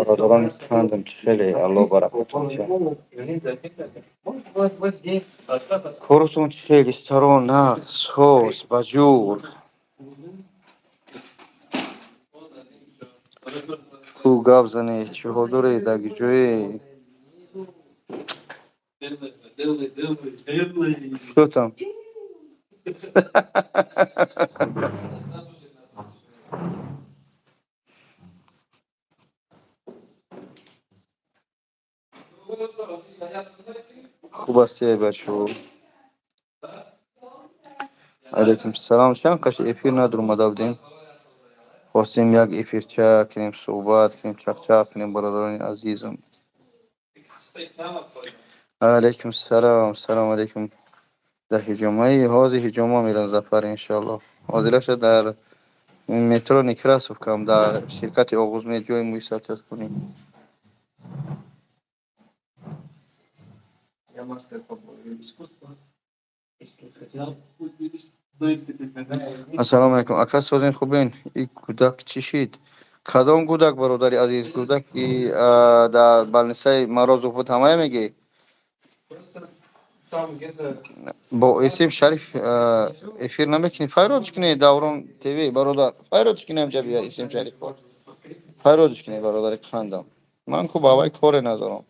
Бародарони қандам, чӣ хеле, Аллоҳ баракатон диҳад. Коротон чӣ хеле, саро, нағз, соз, ба ҷур? Ку гап занед, чиҳо доред, дар ҷое? Что там? Хуб ҳастӣ, бачаҳо? Алайкум салом. Чанд қаш эфир надурмада будем. Хостем як эфирча кунем, суҳбат кунем, чақчақ кунем, бародарони азизам. Алайкум салом, салому алайкум. Дар ҳиҷомаи ҳозир ҳиҷома мерам, Зафар, иншоаллоҳ. Ҳозираша дар метро Некрасовкам, дар ширкати Оғузмед, ҷои мӯи сарчаспонӣ. Я мастер по искусству. Если хотите. Ассалому алайкум, ака, созин, хубен? И кӯдак чӣ шид? Кадом кӯдак, бародари азиз? Кӯдаки дар больницаи Морозов буд, ҳамая мегӣ? Просто там где-то Бо Эсим Шариф эфир намекунӣ? Файродш кунӣ, Даврон ТВ, бародар, файродш кунӣ, ҳамҷа бия, Исим Шариф файродш кунӣ, бародари қандам. Ман ку ба вай коре надорам.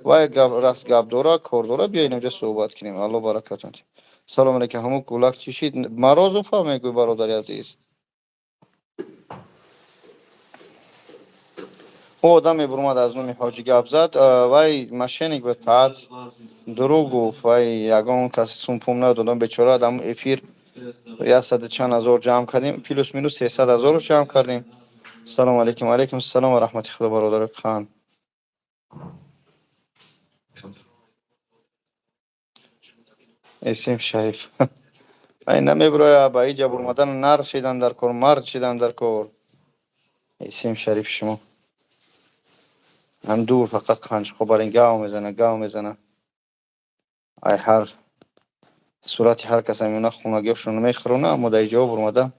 Вай раст гап дора, кор дора, биё инҷа суҳбат кунем. Аллоҳ баракатон. Салому алайкум. Ҳамун кӯлак чӣ шид? Морозова мегӯй, бародари азиз? Ӯ одам мебуромад, аз номи ҳоҷӣ гап зад. Вай мошенник буд, таат дурӯғ гуфт. Вай ягон кас сумпум надодам, бечора. Ам эфир яксаду чанд ҳазор ҷамъ кардем, плюс минус 300 ҳазорро ҷамъ кардем. Салому алайкум. Алайкум салом ва раҳмати Худо, бародари қанд. Эсим Шариф ай намебироя, ба иҷа бурмадан нар шидан дар кор, мард шидан дар кор. Эсим Шариф шумо ҳам дур фақат қанчқо бар ин гав мезана, гав мезана. Ай ҳар сурати ҳар кас амина хунагиҳошро мехӯрона, аммо дар иҷо бурмада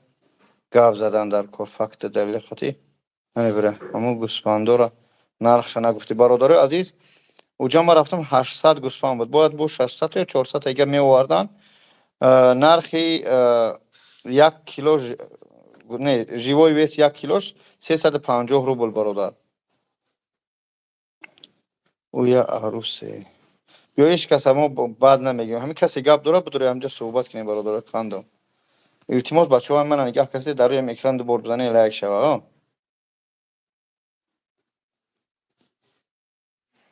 гап задан дар кор, факти далели қатъӣ намебира. Ҳамун гӯсфандора нархша нагуфтӣ, бародарои азиз. Уҷа ман рафтам, 800 гӯсфанд буд, бояд бо 600 ё 400 ига меовардан. Нархи як кило, не, живой вес як килош 350 рубл, бародар. Уя арусе ё ҳеҷ кас мо бад намегӯем. Ҳамин касе гап дорад, бидоред, ҳамҷа суҳбат кунем, бародарои қандом. Илтимос, бачаҳо, мана нигаҳ касе дар рӯи экран ду бор бизанед, лайк шава.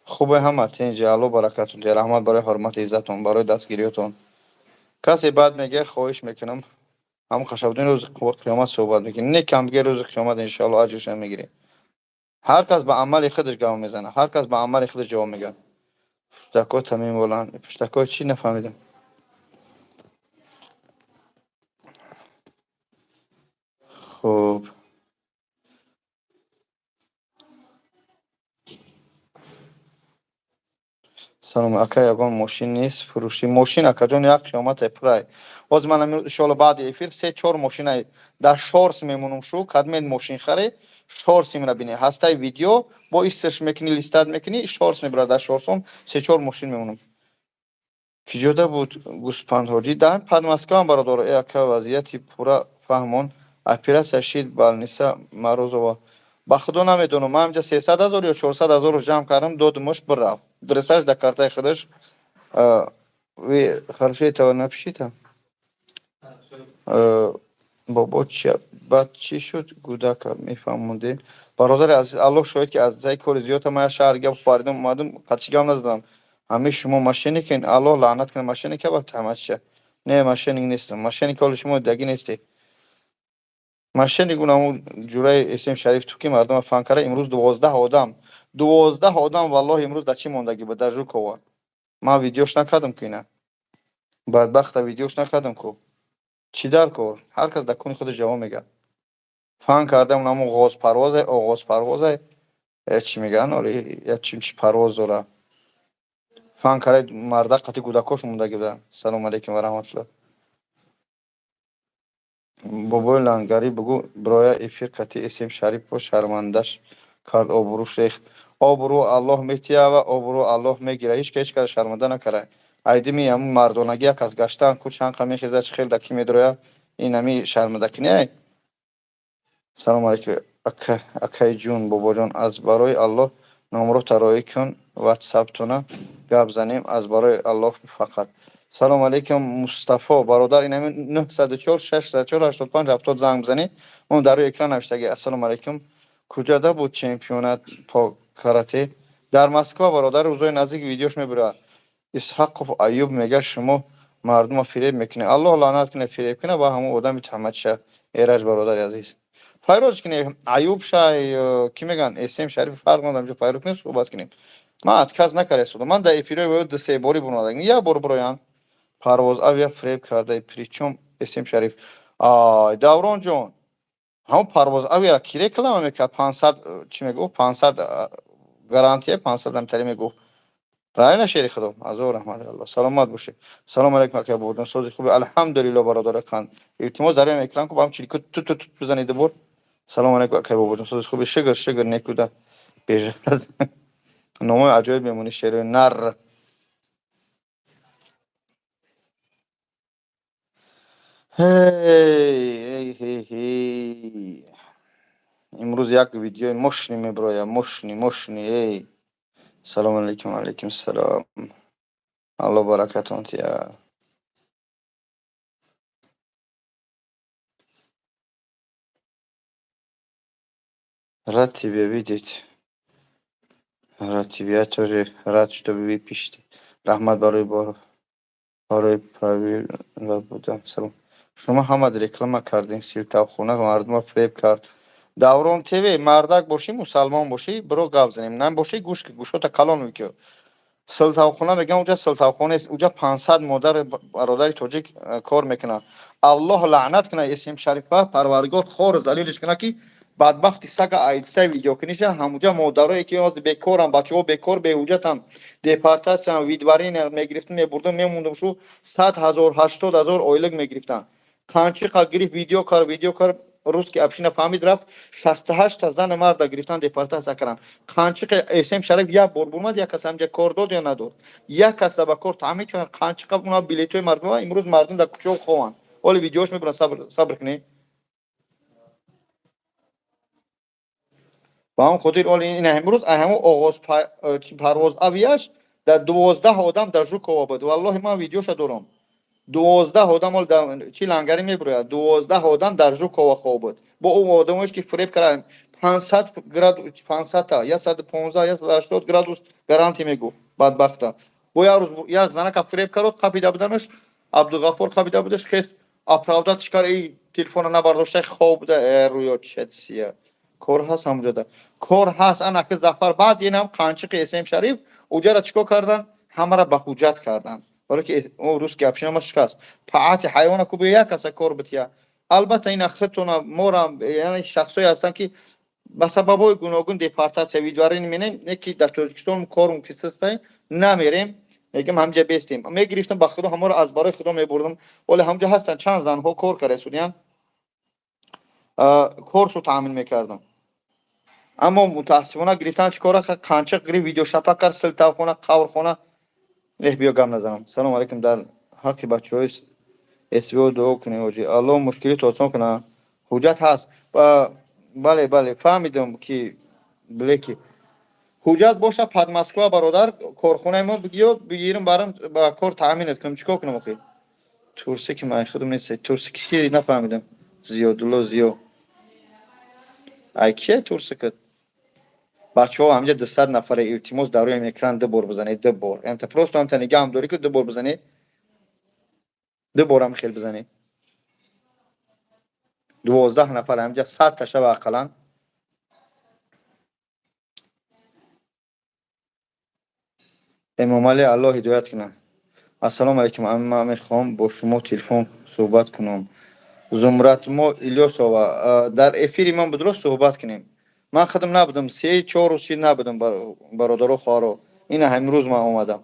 Хубе, ҳама тинҷи, Алло баракатон диҳад. Раҳмат барои ҳурмати иззатон, барои дастгириётон. Касе бад мегӯяд, хоҳиш мекунам, ҳамн қашабдин рӯзи қиёмат суҳбат мекунем. Не кам бигӯяд, рӯзи қиёмат, иншоалло, аҷрша мегирем. Ҳар кас ба амали худаш гап мезанад, ҳар кас ба амали худаш ҷавоб мегӯяд. Пуштакҳо тамимоланд. Пуштакҳои чӣ, нафаҳмидам. Хуб. Салом, ака, ягон мошин нест фурӯшӣ? Мошин, акаҷон, як қиёмате пурай. Ҳозир ман иншоалло баъди эфир се чор мошина дар шорс мемонам. Шу кадмед мошин харе, шорс имра бинӣ. Ҳастаи видео бо истерш мекунӣ, листать мекунӣ, шорс мебарад. Дар шорсом се чор мошин мемонам. Киҷода буд гӯспанд, ҳоҷӣ? Дар Подмоскваам, бародар. Э, ака, вазъияти пурра фаҳмон. Оператсия шид больница Морозова. Ба Худо, намедонам. Ман ҳамҷа 300 0 ё 400 0-ро ҷамъ кардам, додумаш, бирафт. Дресаж дар картаи худаш. Вы хорошо этого напишите. Бобо, баъд чӣ шуд гудака, мефаҳмондӣ, бародари азиз? Аллоҳ шоҳид, ки аз зай кори зиёдта ман як шаҳр гап паридам, омадам, қатъи гап назадам. Ҳамаи шумо мошенникин, Аллоҳ лаънат кунад мошенника. Вақти ҳамачиша не, мошенник нестам. Мошенник ҳоли шумо дагӣ нестӣ. Мошенник унаму ҷураи Эсем Шариф ту, ки мардума фан карда. Имрӯз 12 одам, 12 одам, валлоҳ, имрӯз дар чӣ мондагӣ буд, дар Жукова. Ман видеош накардам ку, ина бадбахта видеош накардам ку. Чӣ дар кор? Ҳар кас дар куни худаш ҷавоб мегӯяд. Фан кардам, унаму ғоз парвозе, оғоз парвозе, чӣ мегӯянд, оли як чимчи парвоз дора. Фан карда, мардак қати кӯдакош мондагӣ буда. Салому алайкум ва раҳматуллоҳ. Бобои лангарӣ, бугӯ бироя эфир кати Эсем Шарипо, шармандаш. Кард, обрӯш рехт. Обрӯ Аллоҳ метия ва обрӯ Аллоҳ мегира. Ҳеч ка ҳеч кара шарманда накара. Айдими ҳамун мардонагӣ як кас гаштан ку чанд қа мехеза, чӣ хел да кӣ медроя, ин ҳами шармандакине. Салому алейкум, акайҷун, бобоҷон, аз барои Аллоҳ номро тароӣ кун, ватсаптона гап занем, аз барои Аллоҳ фақат. Салому алейкум, Мустафо бародар, ин ҳами 904 604 85 70 занг бизанед, он дар рӯи экран навиштаги. Ассалому алейкум, куҷода буд чемпионат по карате? Дар Москва, бародар, рӯзои наздик видеош мебурад. Исҳақов Аюб мега, шумо мардума фиреб мекунед. Аллоҳ лаънат кунад, фиреб кунад ва ҳамон одами таҳматша. Эраҷ, бародари азиз, файроз кунед Аюб шай, кӣ мегӯянд, Эсем Шариф, фарқ надорам, ҷо файроз кунед, суҳбат кунем. Ман отказ накарда, ман дар эфирҳои ё ду се бори буромадагим, як бор буроям. Парвоз авиа фиреб карда, причём Эсем Шариф? Ай, Давронҷон, ҳамон Парвоз авиара ки реклама мекард? 500 чӣ мегуфт, 500 гарантия, 500 амтари мегуфт. Правильно, шери худо, азор раҳмат, алло, саломат бошед. Салому алейкум, ака Бобоҷон, сози хуби? Алҳамдулилло, бародари қанд. Илтимос, дар рӯи экран ку ба ҳам чилику ту ту ту бизанед бор. Салому алейкум, акай Бобоҷон, сози хуби? Шукр, шукр, некуда бежад. Номои аҷоиб мемонӣ, шерои нар. Ҳей ҳей ҳей, имрӯз як видеои мощный меброя, мощный, мощный. Эй, салому алейкум. Алейкум салом, алло баракатон тия. Рад тебя видеть. Рад тебя, я тоже рад, что вы пишете. Раҳмат барои бор, барои правила будан. Салом. Шумо ҳамад реклама кардем, силтавхона мардума фиреб кард. Даврон ТВ, мардак бошӣ, мусалмон бошӣ, биро гап занем. Набошӣ, гӯш, гӯшота калон мекӣ. Силтавхона мегӯям, уҷа силтавхона нест, уҷа 500 модар, бародари тоҷик кор мекунад. Аллоҳ лаънат кунад Эсем Шарифа, Парвардигор хор залилиш кунад, ки бадбахти сага айдсай видеокуниша. Ҳамуҷа модарое ки ҳозир бекорам, бачаҳо бекор, беҳуҷҷатам, депортатсиям, выдворение мегирифтам, мебурдам, мемондам, шу 100 000, 80 000 ойлик мегирифтам. Қанчиқа гирифт, видео кар, видео кар, русский община фаҳмид, рафт, 68та зану марда гирифтан, депортатсия кардам. Қанчиқа Эсем Шариф як бор бурмад, як кас ҳамҷа кор дод ё надод, як кас да ба кор таъмин кард? Қанчиқа уна билетҳои мардума, имрӯз мардум дар кӯчаҳо хованд. Ҳоли видеош мебуранд, сабр, сабр кунед. Ба ҳамон хотир оли ин имрӯз ҳамон оғоз Парвоз авияш дар 12 одам дар Жукова буд. Валлоҳи, ман видеоша дорам. 12 одам ҳол чи лангари мебурояд, 12 одам дар Жукова хоб буд. Бо ӯ одамоеш ки фиреб кард, 500 градус, 500-та, 115, 180 градус гарантия мегуфт, бадбахта. Бо як рӯз як занака фиреб кард, қапида буданаш, Абдуғаффор қапида будаш, хес оправдать кард, и телефона набардошта, хоб буда. Э, рӯё четсия, кор ҳаст ҳамуҷода, кор ҳаст. Анаки Зафар, баъд инам қанчиқи Эсем Шариф уҷара чӣ кор кардан? Ҳамара ба ҳуҷҷат кардан, барое ки ӯ русский община ма шикаст. Паати ҳайвона ку, як каса кор бития. Албатта, ина худтона мора, яъне шахсое ҳастанд, ки ба сабабҳои гуногун депортатсия, выдворение менем, не ки дар Тоҷикистон корум кисастай, намерем, мегӯям, ҳамҷа бестем. Мегирифтам, ба худо, ҳамаро аз барои худо мебурдам. Вале ҳамҷа ҳастанд чанд занҳо, кор карда судиян, коршо таъмин мекардам. Аммо мутаассифона гирифтан чӣ кора, қанчиқ гирифт, видеошапа кард, силтавхона, қаврхона. Эҳ, биё гап назанам. Салому алейкум, дар ҳаққи бачаҳои СВО дуо кунем, ҳоҷи, Аллоҳ мушкилито осон кунад. Ҳуҷҷат ҳаст? Бале, бале, фаҳмидам, ки блеки ҳуҷҷат боша пад Москва, бародар, корхонаи мо бигиё, бигирам, барам, ба кор таъминат кунам. Чӣ кор кунам охи? Турси ки ман худам нест, турси ки нафаҳмидам. Зиёдулло Зиё, ай кие турсикат? Бачаҳо, ҳамҷа 200 нафаре, илтимос, дар рӯи экран ду бор бизанед, ду бор. Амта просто амта нигаҳам дорӣ, ки ду бор бизанед, ду борам хел бизанед. 12 нафар ҳамҷа, 100-та шава ақаллан. Эмомалӣ Аллоҳ ҳидоят кунад. Ассалому алайкум, ман мехоҳам бо шумо телефон суҳбат кунам. Зумратмо Илёсова, дар эфири ман будро, суҳбат кунем. Ман худам набудам, 3-4 рӯз шид набудам, бародаро, хоҳаро, ина ҳамрӯз ман омадам.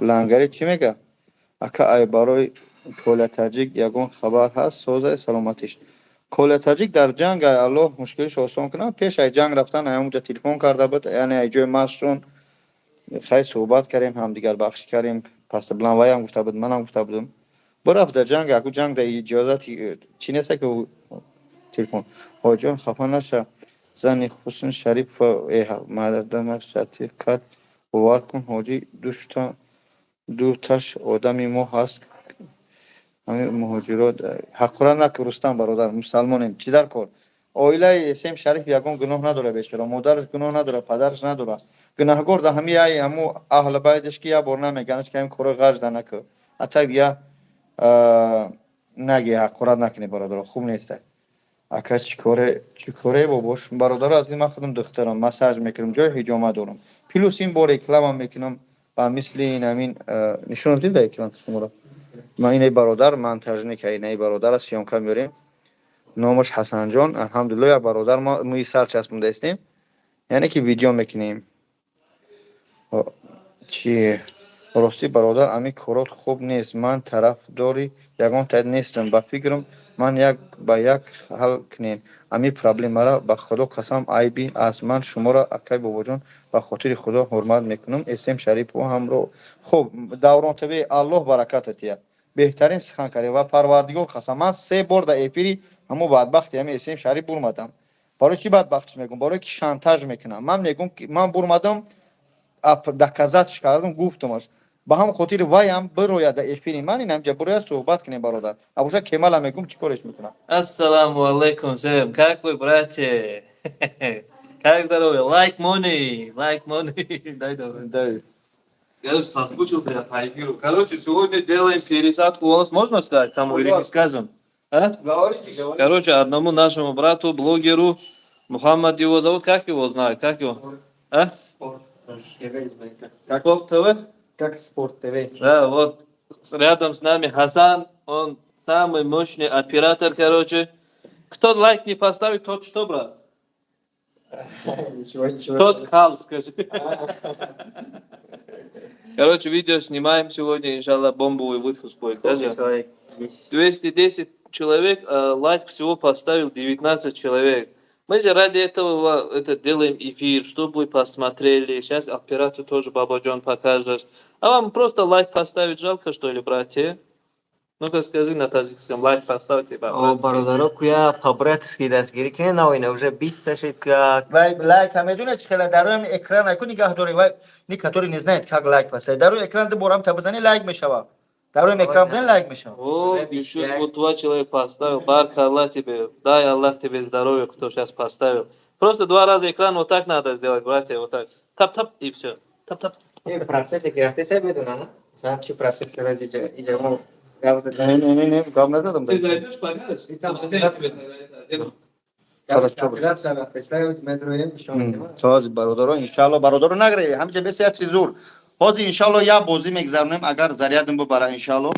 Лангари чӣ мега? Ака, ай барои Коля Таҷик ягон хабар ҳаст? Созаи, саломатиш. Коля Таҷик дар ҷанг, Аллоҳ мушкилиш осон кунад. Пеш ай ҷанг рафтан ай онҷа телефон карда буд, яъне ай ҷои масшон хай суҳбат кардем, ҳамдигар бахшӣ кардем. Пастаблан ваям гуфта буд, манам гуфта будам. Бирафт дар ҷанг, аку ҷанг дар иҷозати чӣ неста, ки телефон. Ҳоҷон, хафа наша, зани Хусн Шарипова мардамаш сертификат, бовар кун, ҳоҷӣ, дуташ одами мо ҳаст, ҳамин муҳоҷирот. Ҳақорат накун, Рустам бародар, мусалмонем. Чӣ дар кор? Оилаи Эсем Шариф ягон гуноҳ надорад, бечора. Модараш гуноҳ надорад, падараш надорад. Гунаҳгор да ҳами ай ҳаму аҳли байдаш, ки як бор намеганаш, ки ҳамин корои ғарзда накун. А так я наги, ҳақорат накунед, бародаро, хуб нест. Ака, чӣ коре, чӣ коре, бобош? Бародаро, аз ин ман худам духтарам, массаж мекунам, ҷои ҳиҷома дорам, плюс ин бо реклама мекунам. Ба мисли ин ҳамин нишон дид да экран шуморо. Ман инаи бародар монтажник, инаи бародар аст, съёмка меорем, номаш Ҳасанҷон. Алҳамдулилло, як бародар мо мӯи сар часпонда истем, яъне ки видео мекунем. Чи ростӣ, бародар, ами корот хуб нест. Ман тарафдори ягон таид нестам. Ба фикрам, ман як ба як ҳал кунем ами проблемара. Ба Худо қасам, айби аст. Ман шуморо, акай Бобоҷон, ба хотири Худо ҳурмат мекунам. Эсем Шарипова ҳамро хуб. Даврон ТВ, Аллоҳ баракатат диҳад, беҳтарин сухан кардӣ. Ва Парвардигор қасам, ман се бор дар эфири ҳамун бадбахти ҳами Эсем Шарип бурмадам. Барои чӣ бадбахтиш мегӯм? Барое ки шантаж мекунам. Ман мегӯм, ки ман бурмадам, доказать ш кардам, гуфтамаш. Ба ҳам хотири ваям бирояд дар эфири ман, ин ҳамҷа бирояд, суҳбат кунем, бародар. Абоша Кемала мегӯм, чӣ кореш мекунам. Ассаламу алейкум всем. Как вы, братья? Как здоровье? Лайк money, лайк money. Дай давай. Дай. Я соскучился я по эфиру. Короче, сегодня делаем пересадку волос. Можно сказать кому или не скажем? А? Говорите, говорите. Короче, одному нашему брату, блогеру, Мухаммад его зовут, как его знают? Как его? А? Спорт ТВ, знаете. Как, Спорт ТВ? Как Спорт ТВ. Да, вот рядом с нами Хасан, он самый мощный оператор, короче. Кто лайк не поставит, тот что, брат? Ничего, ничего. Тот кал, скажи. Короче, видео снимаем сегодня, иншаллах, бомбовый выпуск будет. Сколько Даже человек есть? 210 человек, а лайк всего поставил 19 человек. Мы же ради этого это делаем эфир, чтобы вы посмотрели. Сейчас операцию тоже Бабаджон покажет. А вам просто лайк поставить жалко, что ли, братья? Ну-ка скажи на таджикском, лайк поставьте. О, По-братски. Бародаро, куя по-братски дастгирӣ кунед, на оина уже 20 шид куя. Вай лайк ҳам медонед чӣ хела? Дар рӯи экран айку нигаҳ дорӣ, вай ни который не знает, как лайк поставить. Дар рӯи экран ду борам та бизанӣ, лайк мешава. Дар рӯи экран бизанӣ, лайк мешава. О, Уже еще 21. Вот два человека поставил. Барка Аллах тебе. Дай Аллах тебе здоровья, кто сейчас поставил. Просто два раза экран вот так надо сделать, братья, вот так. Тап-тап и все. Тап-тап. Э, процессе ки рафтеса, медона, на? Масалан, чӣ процесс ра иҷа мо гап задем. Не, не, не, не, гап назадам. Ты зайдешь, покажешь? И там Подожди, я тебе тогда это одену. Хорошо. Операция рафтеса, медроем, нишон медиҳем. Ҳозир, бародаро, иншалло, бародаро, нагре ҳамҷа бес як чиз зур. Ҳозир, иншалло, як бозӣ мегзаронем, агар зарядам бубара, иншалло,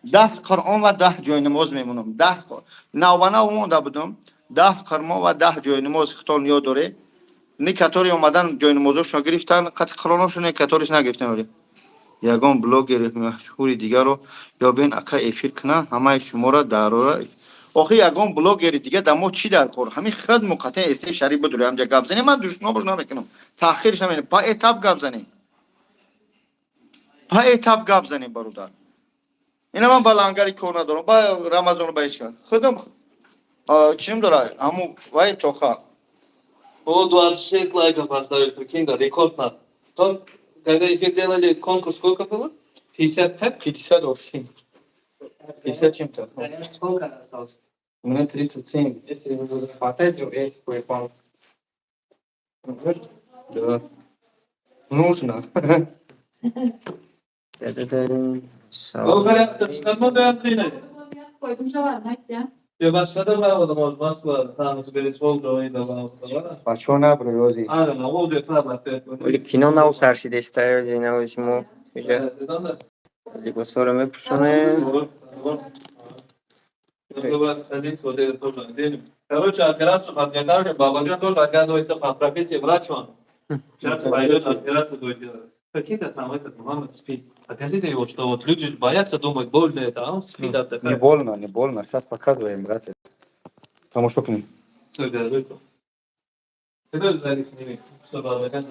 10 Қуръон ва 10 ҷойнамоз мемонам. 10 навбанав монда будам, 10 қуръон ва 10 ҷойнамоз. Хитон ёд доре, ни катори омадан, ҷойнамозошро гирифтан, қати қуръоношо, не каториш нагирифтан. Вале ягон блогери машҳури дигарро ёбен, ака, эфир кунан, ҳамаи шуморо дарора. Охи, ягон блогери дига да мо чӣ дар кор? Ҳамин худ муқаттаи Эсем Шариф бидури, ҳамҷа гап занем. Ман душнобуш намекунам, таъхирш намекунам. Поэтапно гап занем, поэтапно гап занем, бародар. Ина ман ба лангари кор надорам, ба Рамазону, ба ҳеч кас. Худам чим дора, ҳаму вай тоқа. О, 26 лайков поставили, прикинь, да, рекорд на. Том, когда эфир делали, конкурс сколько было? 55? 50 вообще. 50 чем-то. Заряд сколько осталось? У меня 37. Если буду хватать, то есть кое-кому. Да. Нужно. O kadar çıkarma beğendiğini. Koydum cevabını ya. Ya başladı bravo da var. Tanrısı beni çok da iyi da var. Бачаҳо, набро ёзи. Aynen, olacak tabii. Оли кино нав сар шидеста, навози мо иҷа либосҳоро мепӯшонем. Садись, вот это тоже оденем. Короче, операцию подготавливаем. Бабаджан тоже, оказывается, по профессии врач он. Сейчас пойдет, операцию будет делать. Какие-то там этот Мухаммад спит. Покажите его, что вот люди ж боятся, думают, больно это, а он спит Не отдыхает. больно, не больно. Сейчас показываем, братья. Тамошо кунем. Всё, газуйте. Ты тоже сзади сними, чтобы Бабаджан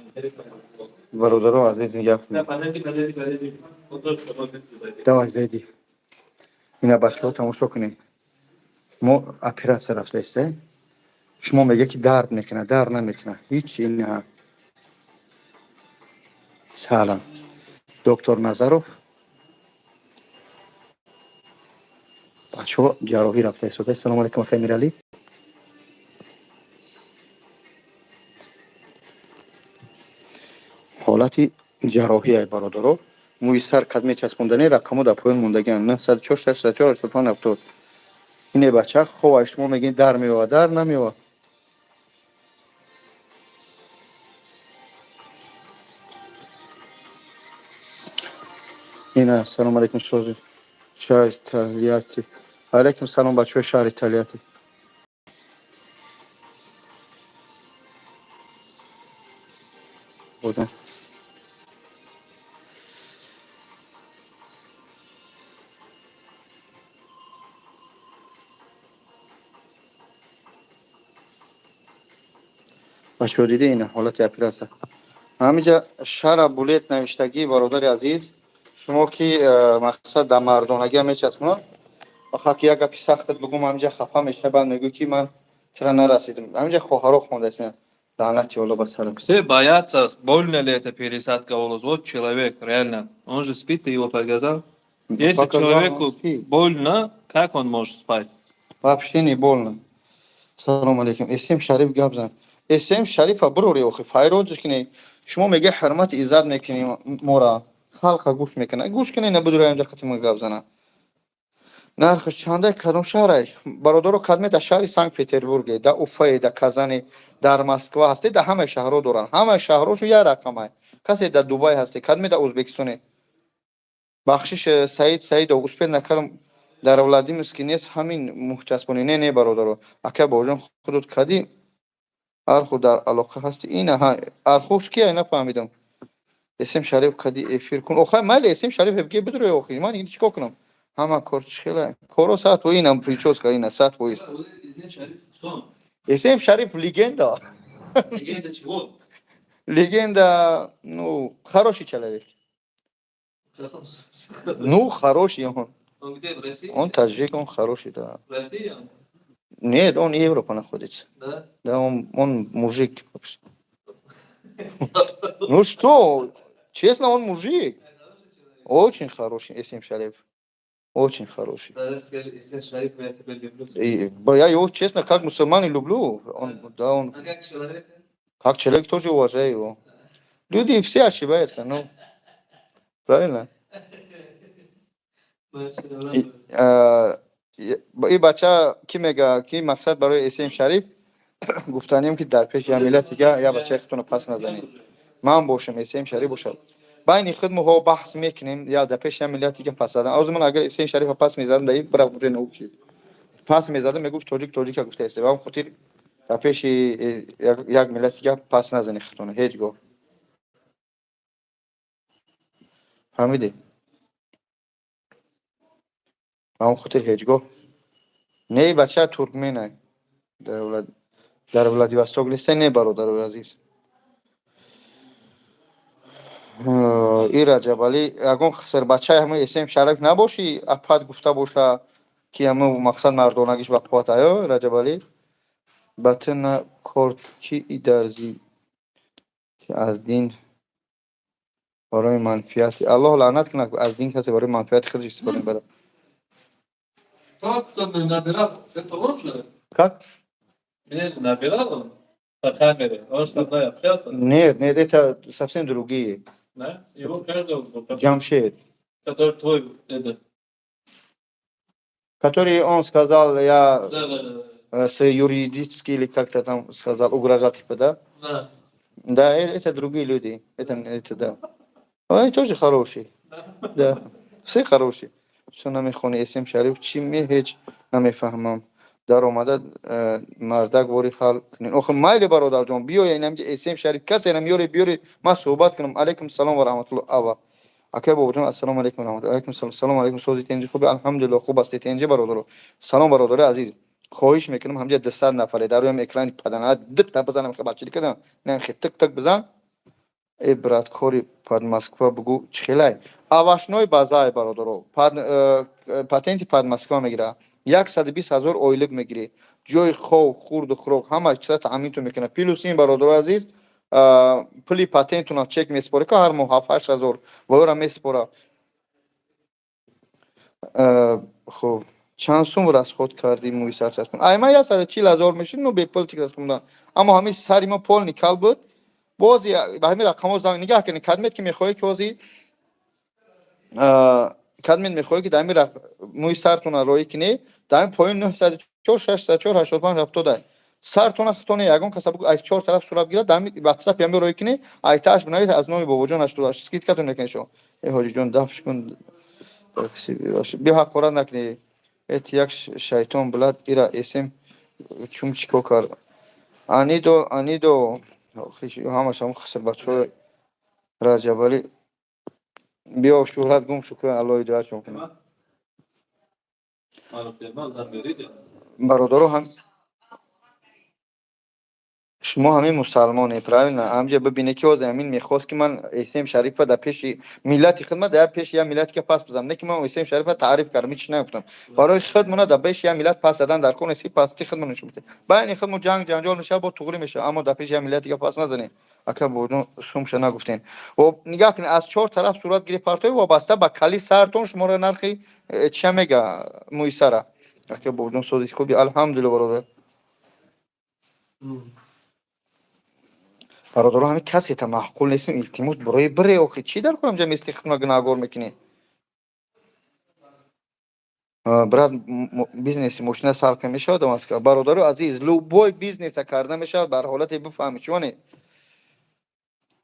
интересно было. Бародаро азиз, нигоҳ Да, кунед. Подожди, подожди, подожди. Вот тоже с тобой вместе зайди. Давай, зайди. Ина, бачаҳо, тамошо кунед. Мо оператсия рафтаиста. Шумо мега, ки дард мекунад, дард намекунад ҳеҷ. Ина, салам, доктор Назаров. Бачаҳо, ҷарроҳӣ рафта истода. Ассалому алайкум, акай Миралӣ. Ҳолати ҷарроҳӣ, бародаро. Мӯи сар кад мечаспондани, рақамо дар поён мондагианд: 904 604 85 70. Ине бача хова. Шумо мегӯед, дар меова, дар намеова. Ина, ассалому алайкум, сози шаҳри Тольятти. Алайкум салом, бачаҳои шаҳри Тольятти. Будам. Бачаҳо, диде, ина ҳолати оператсия. Ҳамиҷа шара булет навиштагӣ. Бародари азиз, шумо ки мақсад дар мардонагиам мечаспонад, охир ки як гапи сахтат бугум, ҳамиҷа хафа меша, баъд мегӯй, ки ман чара нарасидам. Ҳамиҷа хоҳаро хондаистанд, лаънати Алло ба сарам. Все боятся, больно ли это пересадка волос. Вот человек, реально. Он же спит, ты его показал. Если Показал, человеку он спит. Больно, как он может спать? Вообще не больно. Салом алейкум. Эсем Шариф, гап зан. Эсем Шарифа бирори, охи файродш кини. Шумо мега, ҳурмати иззат мекунӣ мора. Халқа гӯш мекунад. Гӯш кунӣ, набудураем дақати ма гап зана. Нархш чанда, кадом шаҳрай? Бародаро, кадме дар шаҳри Санкт Петербурге, дар Уфае, дар Казане, дар Москва ҳасте, дар ҳамаи шаҳрҳо доранд. Ҳамаи шаҳрҳошо як рақамай. Касе дар Дубай ҳасте, кадме дар Ӯзбекистоне. Бахшиш, Саид Саидов, успел накардам, дар Владимирский нест ҳамин мӯҳчаспонӣ? Не, не, бародаро. Ака Бобоҷон, худот кадӣ арху дар алоқа ҳасти? Ина ҳа, архуш кия, нафаҳмидам. Эсем Шариф, кади эфир кун. Охай, майли, Эсем Шариф ге бидуре, охи ман ин чикор кунам? Ҳама кор чихела коро саат во инам прическа, ина саат воиз. Эсем Шариф кто? Эсем Шариф легенда. Легенда чего? Легенда, ну, хороший человек. Ну, хороший он. Он где, в России? Он таджик, он хороший, да. В России он? Нет, он в Европе находится. Да? Да, он мужик вообще. Ну что, честно, он мужик. Очень хороший, Эсем Шариф. Очень хороший. Тогда скажи, Эсем Шариф, я тебя люблю. И, я его, честно, как мусульманин люблю. Он, да, он, А как человек? Как человек тоже уважаю его. Люди все ошибаются, ну. Правильно? И, и бача ки мега, ки мақсад барои Эсем Шариф гуфтанем, ки дар пеши як миллати дига як бачаи худтонро пас назанед. Ман бошам, Эсем Шариф бошад, байни худ моҳо баҳс мекунем, я дар пеши як миллати дига пас задан. Озу ман агар Эсем Шарифа пас мезадам, дар бра пас мезадам, мегуфт, тоҷик тоҷика гуфтааст. Ба ҳам хотир дар пеши як миллати дига пас назанед худтонро ҳеҷ гоҳ. Фаҳмидӣ? Ба ҳам хотир ҳеҷ гоҳ не. Бача туркменай, дар Владивосток неста. Не, бародарои азиз, и Раҷабалӣ, ягон хисрбачаи ҳамаи Эсем Шариф набошӣ, апад гуфта боша, ки ҳама мақсад мардонагиш ба қувват аю. Раҷабалӣ, ба ту на кор ки дарзи, ки аз дин барои манфиати, Аллоҳ лаънат кунад, аз дин касе барои манфиати худаш истифода мебарад. Тот, кто меня набирал, это он же? Как? Меня же набирал он по камере. Он со мной общался. Нет, нет, это совсем другие. Да? Его как зовут? Джамшед. Который твой, это. Который он сказал, я Да. с юридически или как-то там сказал, угрожать, типа, да? Да. Да, это другие люди. Это да. Они тоже хорошие. Да. Все хорошие. Все намехони, Эсем Шариф, чӣ ме, ҳеҷ намефаҳмам. Дар омада мардак вори хал кунед. Охи, майли, бародарҷон, биёя, инамҷа Эсем Шариф касе нам ёре биёре, ман суҳбат кунам. Алайкум салом ва раҳматуллоҳ. Ава. Акай бобоҷон, ассалому алайкум ва раҳматуллоҳ. Алайкум салом. Салом алайкум, сози тенҷи, хуби? Алҳамдулиллоҳ, хуб ҳастед, тенҷи, бародаро. Салом, бародари азиз. Хоҳиш мекунам, ҳамҷа 200 нафаре дар рӯям экрани падана дитта бизанам, бачили кадам не, тик тик бизан. Э, брат, кори под Москва бугӯ, чӣ хелай? Овощной базай, бародаро, патенти под Москва мегира, 120 000 ойлик мегирӣ, ҷои хов, хурду хӯрок, ҳама чиза таъминтон мекунад. Плюс ин, бародаро азиз, пули патентунам чек месупорӣ, ки ҳар моҳ 7-8 ҳазор воёра месупора. Хуб, чанд сум расход кардӣ мӯи сар часпон? Ай ман 140 000 мешид, ну бепул чик часпондан, аммо ҳамин сари мо полный кал буд. Бози ба ҳамин рақамҳо занг нигаҳ кунед. Кадмет ки мехоҳед, ки ҳози кадмет мехоҳед, ки дар ҳамин мӯи сартона роӣ кунед, дар ҳамин поён 904 604 85 70 сартона худтона ягон каса аз чор тараф сурат гирад, дар ҳамин ватсап ҳами роӣ кунед, айтааш бинавис аз номи Бобоҷон 88, скидкатон мекунед шо. Э, ҳоҷиҷон, дафш кун, биё, ҳақорат накунӣ. Эт як шайтон блад, ира эсем чум чико кард? Анидо, анидо, ҳамаш ҳамн хиср бачаҳои Раҷабалӣ. Биё, шӯҳрат гум шу, Аллоҳ ҳидоятшон кунад. Бародаро, ҳам шумо ҳамин мусалмоне, правильно? Ҳамҷа бибине, ки ҳозир ҳамин мехост, ки ман Эсем Шарипа дар пеши миллати хидмат, дар пеши як миллате ки пас бизанам. Не, ки ман Эсем Шарипа таъриф кардам, ҳеч нагуфтам. Барои хидмона дар пеши як миллат пас задан дар кор нест, пасти хидмон нишон бидем. Байни хидмо ҷанг ҷанҷол мешавад, бо туғрӣ мешавад, аммо дар пеши як миллати дига пас назанем. Ака Бобоҷон, сумша нагуфтем. Нигоҳ кунед, аз чор тараф сурат гирифт, партои вобаста ба кали сартон шуморо нархи чия мега мӯи сара. Ака Бобоҷон, сози хуби, алҳамдулилла, бародар. Бародаро, ҳамин касета маъқул нестем, илтимос, барои бире. Охи, чӣ дар корам ҷа мести хидма гунаҳгор мекунӣ? Брат, бизнеси мошина сар кун мешавад Москва? Бародаро азиз, любой бизнеса карда мешавад, бар ҳолате бифаҳми чуоне.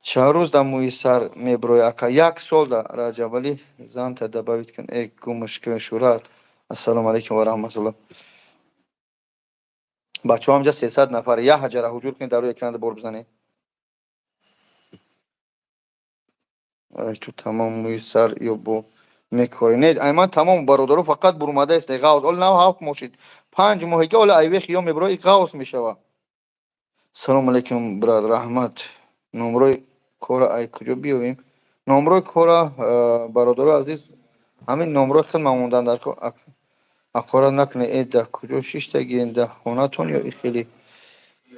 Чанд рӯз дар мӯи сар меброи, ака? Як сол да. Раҷабалӣ, занта добавить кун. Э, гумш кун шӯҳрат. Ассалому алайкум ва раҳматуллоҳ. Бачаҳо, ҳамҷа 300 нафар, як ҳаҷара ҳуҷур кунед, дар рӯи экранда бор бизанед. Ту тамом мӯи сар ё бо мекорӣ? Не, ай ман тамом, бародаро, фақат бурумадааст ғавз. Оли нав 7 моҳ шид, 5 моҳига оли айвех ё меброи, ғавз мешава. Салому алайкум, брат, раҳмат. Номрои кора ай куҷо биёвем? Номрои кора, бародаро азиз, ҳамин номрои хидма мондан дар ҳақорат накунед. Э, да куҷо шиштагиен, да хонатон ё хеле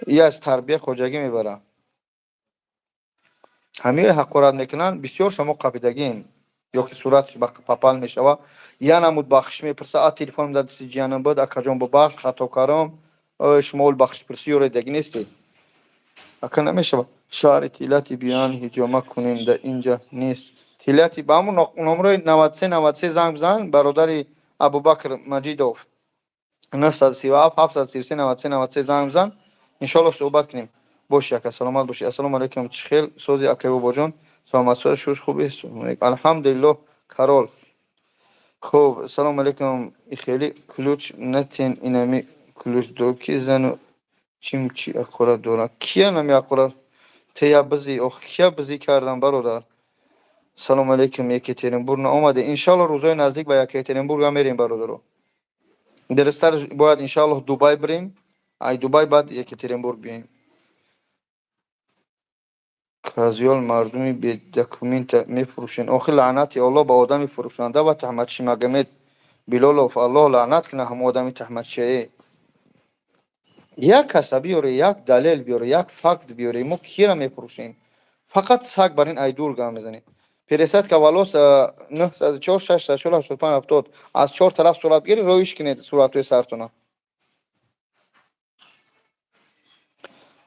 и аз тарбия хоҷагӣ мебарад. Ҳамиҳое ҳақорат мекунанд, бисёр шумо қапидагием ё ки сураташ папал мешава, я намуд бахшиш мепурса, а телефонам дар дасти ҷиянам буд, акаҷон, бубахш, хато кардам. Шумо ол бахшишпурсӣ ёредагӣ нестед, ака, намешава. Шаҳри Тилати биён, ҳиҷома кунем, да инҷа нест Тилати. Ба ҳамун номрои 93 93 занг бизан, бародари Абубакр Маҷидов, 937 733 93 93 занг бизан, иншоалло суҳбат кунем. Боши, ака, саломат бошӣ. Ассалому алайкум, чӣ хел сози, акай Бобоҷон? Саломат, шуш хубист? Алҳамдулиллоҳ, карол хуб. Ассалому алайкум, хеле ключ натен, инами ключ до ки зану чим чи ҳақорат дорам? Кия нами ҳақорат тея бизӣ? Ох, кия бизӣ кардам, бародар? Ассалому алайкум, Екатеринбург наомаде? Иншалло, рӯзои наздик ба Екатеринбургам мерем, бародаро. Дурусттар бояд, иншаллоҳ, Дубай бирем, ай Дубай баъд Екатеринбург биёем. Казёл, мардуми бедокумента мефурӯшен. Охир, лаънати Аллоҳ ба одами фурӯшанда ва таҳматчи. Магомед Билолов, Аллоҳ лаънат кунад ҳамон одами таҳматчиае. Як каса биёре, як далел биёре, як факт биёре, мо кира мефурӯшем? Фақат саг бар ин айдур гап мезанем. Пересадка волос, 904 604 85 70. Аз чор тараф сурат гиред, роиш кунед суратҳои сартона.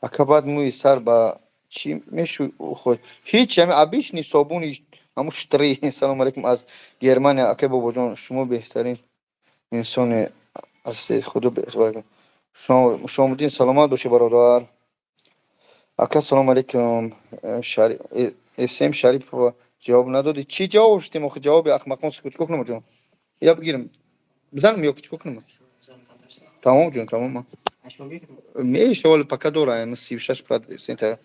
Ака, баъд мӯи сар ба чӣ мешӯй худ? Ҳеч, ҳами обычный собуни, ҳамун штри. Салому алайкум аз Германия, акай Бобоҷон, шумо беҳтарин инсоне ҳастед, худо. Шомуддин, саломат бошӣ, бародар. Ака, салому алайкум. Эсем Шарипова, ҷавоб надодӣ. Чӣ ҷавоб шудем охи? Ҷавоби ахмақон сукут. Чикор кунам, ҷон? Я бигирам, бизанам ё ки чикор кунам? Тамом, ҷон, тамом. Мешавал, пока дора 36%.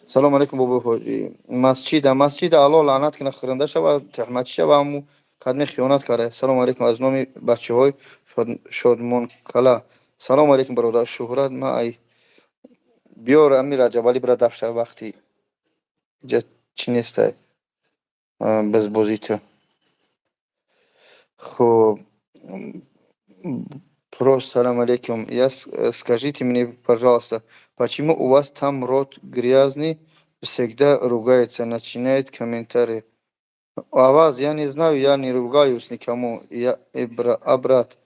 Салому алайкум, бобои ҳоҷӣ. Масҷида, масҷида, Аллоҳ лаънат кунад, хӯранда шава, таҳматчӣ шава, ҳаму кадме хиёнат карда. Салому алайкум аз номи бачаҳои Шодмонкала. Салому алейкум, бародар Шуҳрат. Ма ай биёр, ами Раҷабалӣ бира дафша, вақти ҷа чӣ нестай бизбозиту. Хуб, просто салам алейкум. Я скажите мне, пожалуйста, почему у вас там рот грязный, всегда ругается, начинает комментарии? Аваз, я не знаю, я не ругаюсь никому. Я а брат,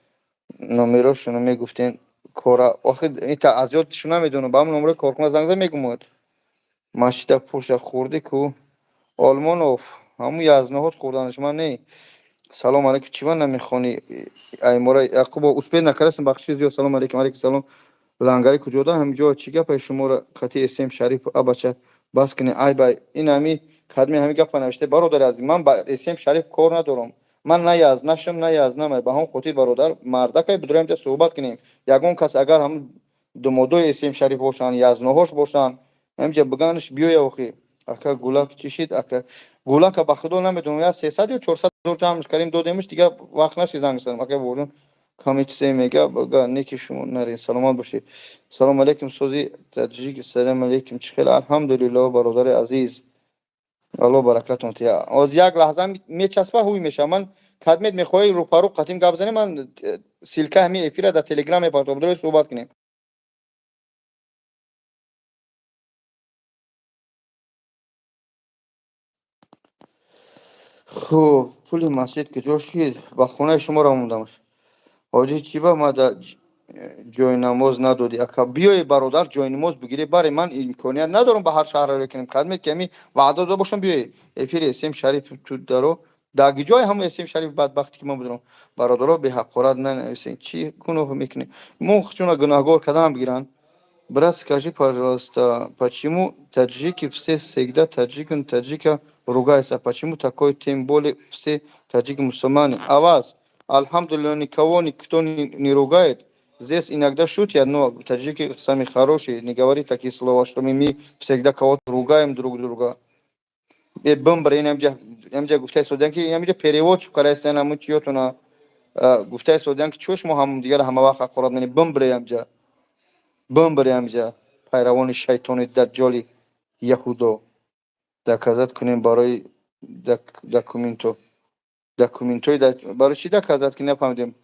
номерошуно мегуфтем, кора охи ита аз ёдшу намедонам, ба ҳамн номерои корхона занг зад, мегумад. Масҷида пуша хӯрдӣ ку? Олмонов, ҳамун язноҳот хӯрданаш, ман не. Салом алейкум, чӣ ман намехонӣ? Аймора Яқубо успеть накардастам, бахши зиёд. Салом алейкум, алейкум салом. Лангари куҷода? Ҳамиҷо чӣ гапае шуморо қати СМ Шариф, абача бас кунед, ай бай ин ҳами кадми ҳами гапа навишта. Бародари азиз, ман ба СМ Шариф кор надорам. Ман на язнашам, на язнамай. Ба ҳамон хотир, бародар, мардакай бидурем, ҷа суҳбат кунем. Ягон кас агар ҳамн думодои СМ Шариф бошанд, язноҳош бошанд, ҳамҷа биганаш, биёя охи. Ака, гулак чӣ шид? Ака, гулака ба худо намедонам, я 300 ё 400 ҳазор ҷамъш кардем, додемш, дига вақт нашид занг занам. Ака Бобоҷон каме чизе мега, бага неки шумо наред, саломат бошед. Салому алейкум, сози таҷик, салому алейкум, чӣ хел? Алҳамдулиллоҳ, бародари азиз, Аллоҳ баракатон тия. Оз як лаҳза мечаспа, ҳуй мешавам. Ман кадмет мехоҳӣ рӯпарӯ қатим гап занем, ман ссылка ҳамин эфира дар Телеграм мепартом, бидоред, суҳбат кунем. Хуб, пули масҷид куҷо шид? Ба хонаи шумо равондамш. Ҳоҷӣ, чӣ ба ма ҷойнамоз надодӣ? Ака, биёе, бародар, ҷойнамоз бигирӣ, баре. Ман имконият надорам ба ҳар шаҳр кунем. Кадмет ки ами ваъда дода бошам, биёе. Эфири СМ Шариф ту даро дар ҷои ҳамон СМ Шариф бадбахте ки ман будам. Бародаро, беҳақорат нанависен, чӣ гуноҳ мекунем? Мо чуна гунаҳгор кадан бигиранд. Брат, скажи, пожалуйста, почему таджики все всегда таджикам таджика ругаются? Почему такой, тем более все таджики мусульмане? А вас, алхамдулиллах, никого никто не ругает. Здесь иногда шутят, но таджики сами хорошие, не говори такие слова, что мы всегда кого-то ругаем друг друга. Э, бимбр, инамҷа гуфтаи содиан ки инамҷа перевод шукарастан, ҳамун чиётуна гуфтаи содиан ки чӯ шумо ҳамдигара ҳама вақт ҳақорат менед. Бимбре амҷа, бимбре амҷа, пайравони шайтони даҷҷоли яҳудо. Доказать кунем барои документо, документои барои чӣ доказать ки нафаҳмидем.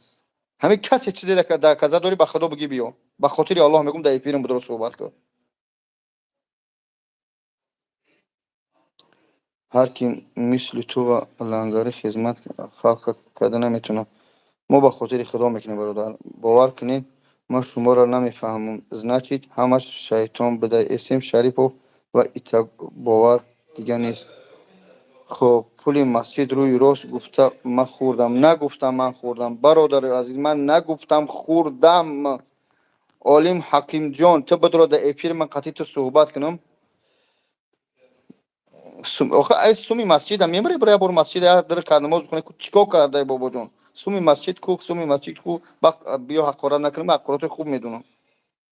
Ҳамин касе чизе доказать дорӣ, ба худо бигӣ, биё, ба хотири Аллоҳ мегӯм, дар эфирам будро суҳбат кун. Ҳар ки мисли ту ва лангарӣ хизмат халқ карда наметавонад. Мо ба хотири худо мекунем, бародар, бовар кунед, ман шуморо намефаҳмам. Значит, ҳамаш шайтон буда, СМ Шарипов ва ита бовар дига нест. Хуб, пули масҷид рӯи рост гуфта, ман хӯрдам. Нагуфтам ман хӯрдам, бародари азиз, ман нагуфтам хӯрдам. Олим Ҳакимҷон, ту бидро дар эфир, ман қатъи ту суҳбат кунам. Охи, ай суми масҷида мемари, бира бор масҷид дар намоз бихони. Чӣ кор кардай, бобоҷон? Суми масҷид ку, суми масҷид ку? Биё, ҳақорат накунам, ҳақорати хуб медонам,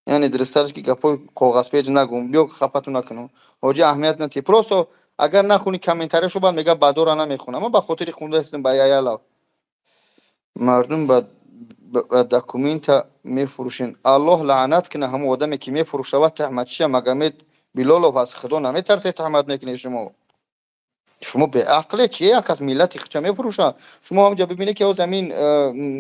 яъне дурусттараш ки гапҳои коғазпеҷ нагӯм, биё, хафату накунам. Ҳоҷи, аҳамият натӣ, просто агар нахуни комментарияшо, баъд мега бадора намехонам. Ман ба хотири хундаистам ба яялав. Мардум ба документа мефурӯшен, Аллоҳ лаънат кунад ҳамон одаме ки мефурӯшавад. Таҳматчия Магомед Билолов, аз худо наметарсед, таҳмат мекунед шумо. Шумо беақле чи? Як кас миллати хича мефурӯшад, шумо ҳамҷа бибинед ки ҳоз ҳамин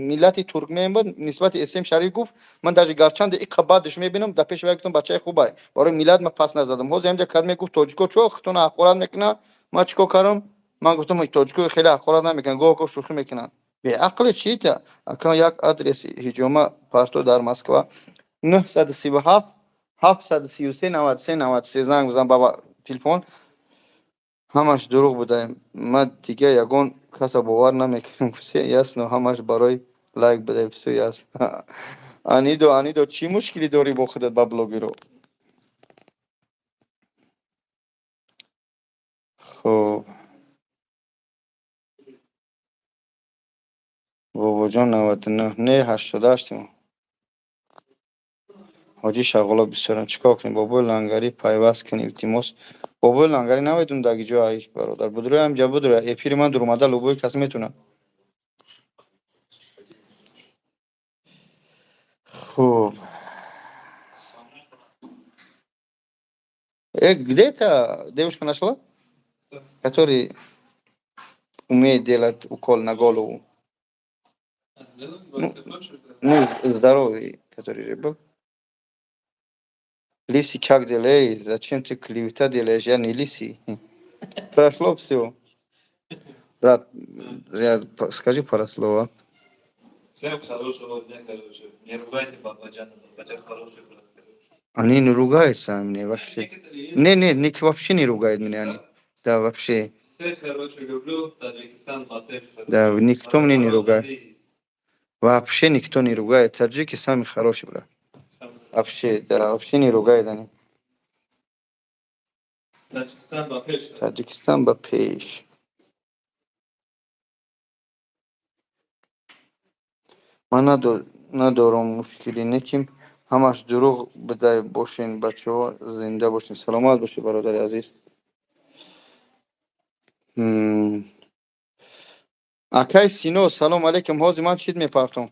миллати туркмен буд, нисбати СМ Шариф гуфт. Ман даже гарчанде иқа бадш мебинам, дар пеши вай гуфтам, бачаи хубай, барои миллат ман пас назадам. Ҳозир ҳамҷа кад мегуфт, тоҷико чо хитона ҳақорат мекунад? Ман чӣ кор кардам? Ман гуфтам, тоҷико хеле ҳақорат намекунанд, гоҳ гоҳ шӯхӣ мекунанд. Беақле чита? Ака, як адреси ҳиҷома парто дар Москва. 937 733 93 93 занг бизан ба телефон. Ҳамаш дурӯғ буда, ман дига ягон каса бовар намекунам. Всё ясно, ҳамаш барои лайк буда, всё ясно. Анидо, Анидо, чӣ мушкилӣ дорӣ бо худат, ба блогеро? Хуб, бобоҷон, 99 не, 88-ем. Ҳоҷи шағоло бисёрам, чӣ кор кунем? Бобои лангарӣ, пайваст кун, илтимос. Бобои лангарӣ намедонам даги ҷо ай, бародар, будрои ҳамҷа, будрои эфири ман дуромада, любой кас метавонад. Хуб. Где то девушка нашла, который умеет делать укол на голову? Ну, здоровый, который же был. Лиси, как делаешь? Зачем ты клевета делаешь? Я не лиси. Прошло все. Брат, я, скажи пару слов. Всем хорошего дня, короче. Не ругайте Бабаджана. Бабаджан хороший брат, короче. Они не ругаются мне вообще. Некоторые есть. Не, не, ник вообще не ругает меня они. Да, вообще. Всех, короче, люблю. Таджикистан, ба пеш, короче. Да, никто мне не ругает. Азиз. Вообще никто не ругает. Таджики сами хорошие, брат. Вообще, да, вообще не ругают они. Таджикистан, ба пеш. Таджикистан ба пеш. Ман надорам мушкилӣ, неким ҳамаш дурӯғ бидай. Бошен, бачаҳо, зинда бошен, саломат бошед, бародари азиз. Акай Сино, салом алейкум. Ҳозир ман чиз мепартом.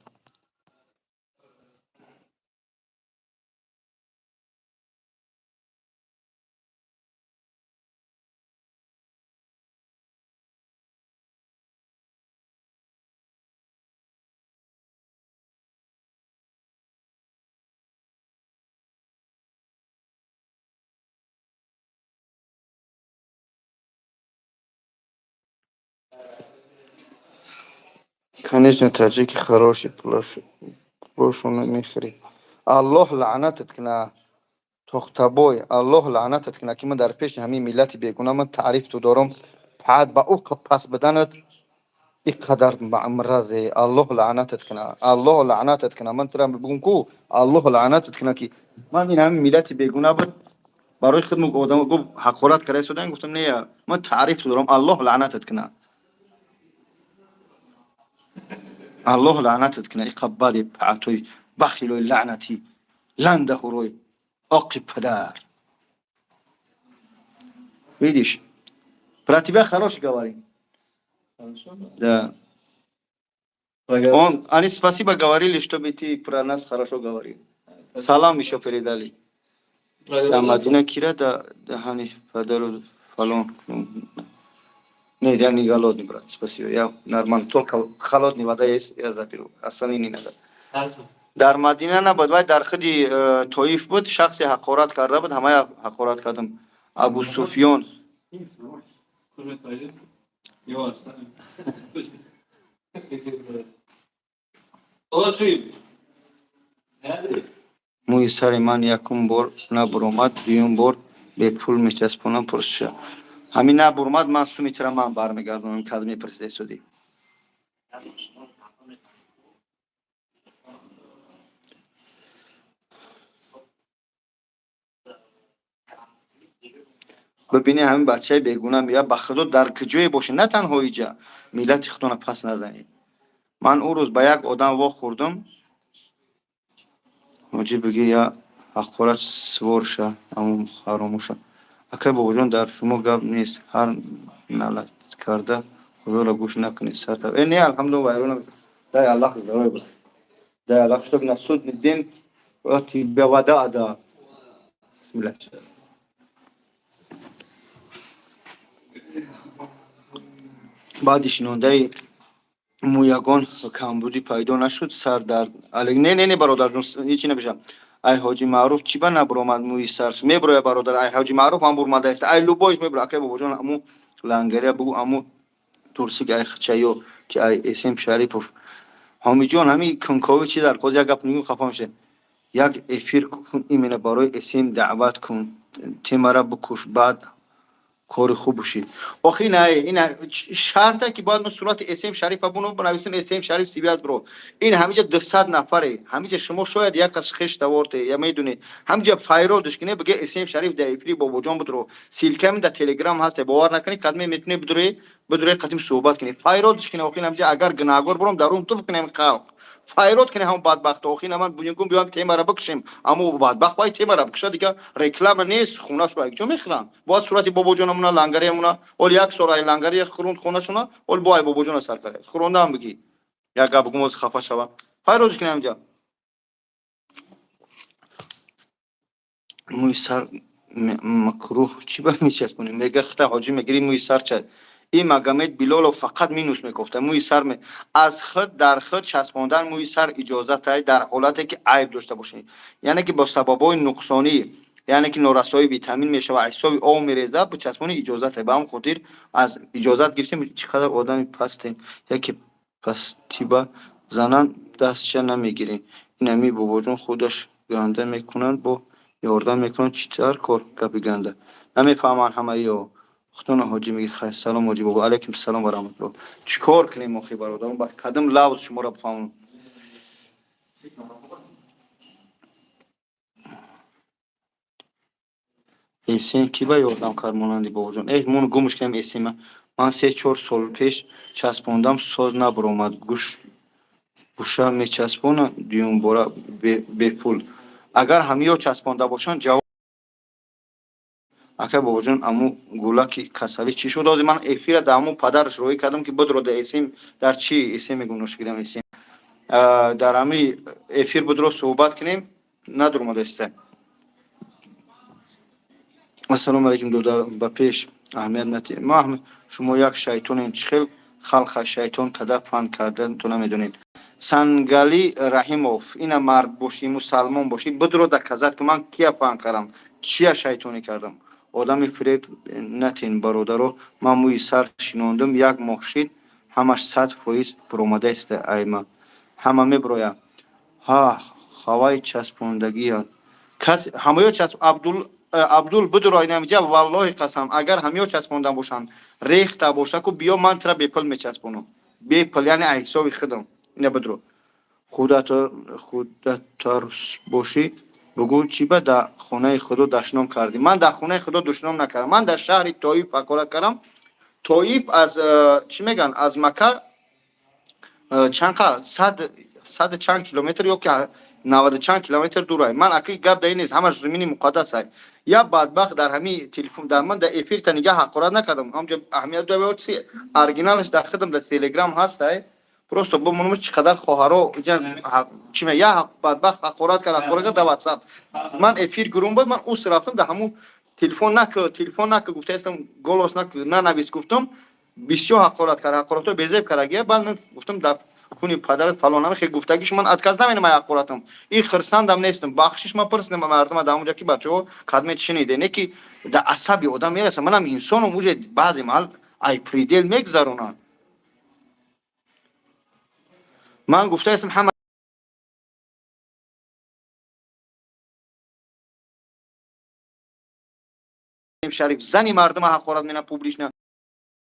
Конечно, таджики хороший, пулошона мехӯрӣ. Аллоҳ лаънатат куна, Тохтабой, Аллоҳ лаънатат куна, ки ман дар пеши ҳамин миллати бегуна ман таъриф ту дорам. Паъд ба ӯ пас биданат ин қадар мразе. Аллоҳ лаънатат куна, Аллоҳ лаънатат куна. Ман тура бигум ку, Аллоҳ лаънатат куна, ки ман ин ҳамин миллати бегуна буд, барои худ одам гуфт, ҳақорат карда истодан. Гуфтам, не, ман таъриф ту дорам. Аллоҳ лаънатат куна, Аллоҳ лаънатат куна. Иқа бади паътои бахилои лаънатӣ ландаҳурой оқи падар. Видишь, про тебя хороший говори. Хорошо, да? Да. Он, они спасибо говорили, чтобы ты про нас хорошо говорил. Салам еще передали. Да, Мадина Кира, да, да, падару фалон. Нет, я не голодный, брат, спасибо. Я нормально. Только холодный вода есть, я заберу. Остальные не надо. Дар Мадина набуд, вай дар худи Тоиф буд, шахсе ҳақорат карда буд, ҳамая ҳақорат кардам. Абу Суфён. Кушать пойдем? Его оставим. Положи. Мӯи сари ман якум бор набуромад, дуюм бор бепул мечаспонам, пурсиша. Ҳамин набуромад, ман суми тира ман бармегардонам, кад мепурсида истодӣ. Бибинӣ, ҳамин бачаи бегуна меяд. Ба худо, дар куҷое бошед, на танҳо иҷа, миллати худтона пас назанед. Ман ӯ рӯз ба як одам вохӯрдам. Ҳоҷӣ, бигӣ, я ҳақорат сворша аму харомӯша. Акай Бобоҷон, дар шумо гап нест, ҳар налат карда худоро гӯш накунед, сарта. Э, не, алҳамдулилла, вайрона. Дай Аллах здоровья, брат. Дай Аллах, чтоб на судный день вот тебе вода да. Бисмиллах. Баъди шинондаи мӯ ягон камбудӣ пайдо нашуд, сардард. Не, не, не, бародарҷон, ҳечи набишам. Ай Ҳоҷи Маъруф чӣ ба набуромад мӯи сар? Мебуроя, бародар, ай Ҳоҷи Маъруф ҳам бурмадааст, ай любой ш мебуро. Акай Бобоҷон, аму лангария бугу, аму турсик, ай хчаё ки ай Эсем Шарипов. Ҳомиҷон, ҳами кунковӣ чи дар коз, як гап мегӯ, хафа мешавед. Як эфир кун, именно барои Эсем даъват кун, темара бикуш, баъд кори хуб бошӣ. Охи ина ина шарте, ки бояд мо сурати Эсем Шарифа буно бинависем, Эсем Шариф сибиаз бро. Ин ҳамиҷа 200 нафаре, ҳамиҷа шумо шояд як кас хеш таворте я медунед, ҳамиҷа файродш кине, биге Эсем Шариф дар эфири Бобоҷон будро. Ссылка ми дар Телеграм ҳасте, бовар накунӣ, кадме метунӣ бидуре, бидуре, қатим суҳбат кунӣ, файродш кине. Охи ҳамиҷа агар гунаҳгор буром, дарун туф кунем, халқ файрод кунем ҳамон бадбахт. Охи ман бунёгум биём, темара бикушем, аммо бадбахт вай темара бикуша, дига реклама нест, хунашро якҷо мехӯрам. Бояд сурати Бобоҷонамуна, лангариамуна. Ол як сол ай лангария хӯрунд хонашуна, ол бо ай Бобоҷона сар кард хӯрондаам. Бигӣ, як гап бигум, оз хафа шава. Файродш кунем ҳамиҷа. Мӯи сар макрӯҳ чӣ ба мечаспонем? Мега хита ҳоҷӣ мегирӣ мӯи сар ча. Ин Магомед Билолов фақат минус мекофта. Мӯи сар аз худ дар худ часпондан мӯи сар иҷозат ай дар ҳолате ки айб дошта бошӣ. Яъне ки бо сабабҳои нуқсонӣ, яъне ки норасоии витамин мешава, аз ҳисоби об мереза, бичаспонӣ иҷозат ай. Ба ҳамон хотир аз иҷозат гирифтем. Чӣ қадар одами пастем. Яке пастиба занан дастша намегирем. Инами бобоҷон худаш ганда мекунанд, бо ёрдам мекунанд. Чӣ тавр кор гапи ганда намефаҳманд ҳамаиё. Худона ҳоҷӣ мегир. Хай, салом, ҳоҷӣ бобо. Алайкум салом ва раҳматуллоҳ. Чӣ кор кунем охи, бародарон? Ба кадом лавз шуморо бифаҳмам? Эсен кӣ ба ёрдам кард монанди бобоҷон? Э, мон гумш кунем эсема. Ман 3-4 сол пеш часпондам, соз набаромад. Гӯш гӯша мечаспонам дуюмбора бепул. Агар ҳамиё часпонда бошанд, ҷавоб. Акай бобоҷон, аму гулаки касалӣ чӣ шуд? Ҳозир ман эфира дар ҳамун падараш роҳӣ кардам, ки будро дар эсем, дар чӣ эсем мегум, ношгирам эсем. Дар ҳами эфир будро суҳбат кунем, надурмадаиста. Ассалому алайкум, дода, ба пеш аҳамият натиҳ. Ма шумо як шайтонем, чӣ хел халқа шайтон када фанд карда ту намедонед. Сангалӣ Раҳимов, ина мард бошӣ, мусалмон бошӣ, будро доказать ки ман кия фан кардам, чия шайтонӣ кардам. Одами фиреб натин, бародаро. Ман мӯи сар шинондум, як моҳ шид, ҳамаш 100% буромадаиста. Айма ҳама мебирояд. Ҳа, хавай часпондагиянд. Кас ҳамаё часп. Абдул, Абдул, будро инамиҷа, валлоҳи қасам, агар ҳамаё часпонда бошанд, рехта боша ку, биё, ман тира бепул мечаспонам. Бепул, яъне аз ҳисоби худам. Ина будро. Худатарс бошӣ, бугӯ, чӣ ба дар хонаи худо дашном кардӣ? Ман дар хонаи худо душном накардам. Ман дар шаҳри Тоиф ҳақорат кардам. Тоиф аз чӣ мегӯянд, аз Макка чанд қа сад чанд километр ё ки наваду чанд километр дурай. Ман аки гап дар ин нест, ҳамаш зумини муқаддас ай. Як бадбахт дар ҳамин телефон дар ман дар эфирта нигаҳ ҳақорат накардам. Ҳамҷо аҳамият дорад, чи оригиналаш дар худам дар Телеграм ҳаст ай. Просто бимонумш, чӣ қадар хоҳаро чи як бадбахт ҳақорат кард, ҳақорат кард дар Ватсап. Ман эфир гурум буд, ман ус рафтам, дар ҳамун телефон наку, телефон наку гуфтаистам, голос наку, нанавис гуфтам. Бисёр ҳақорат кард, ҳақоратҳо безеб кардагия. Баъд ман гуфтам, дар хуни падарат фалон ҳама хел гуфтагиш, ман отказ наменам ай ҳақоратам. И хирсандам нестам, бахшиш ман пурсидам мардума дар ҳамонҷа, ки бачаҳо кадме шуниде, не ки дар асаби одам мерасам. Манам инсонам, уже баъзе маҳал ай предел мегзаронанд. Ман гуфтаистам ҳама шариф зани мардума ҳақорат мена, публично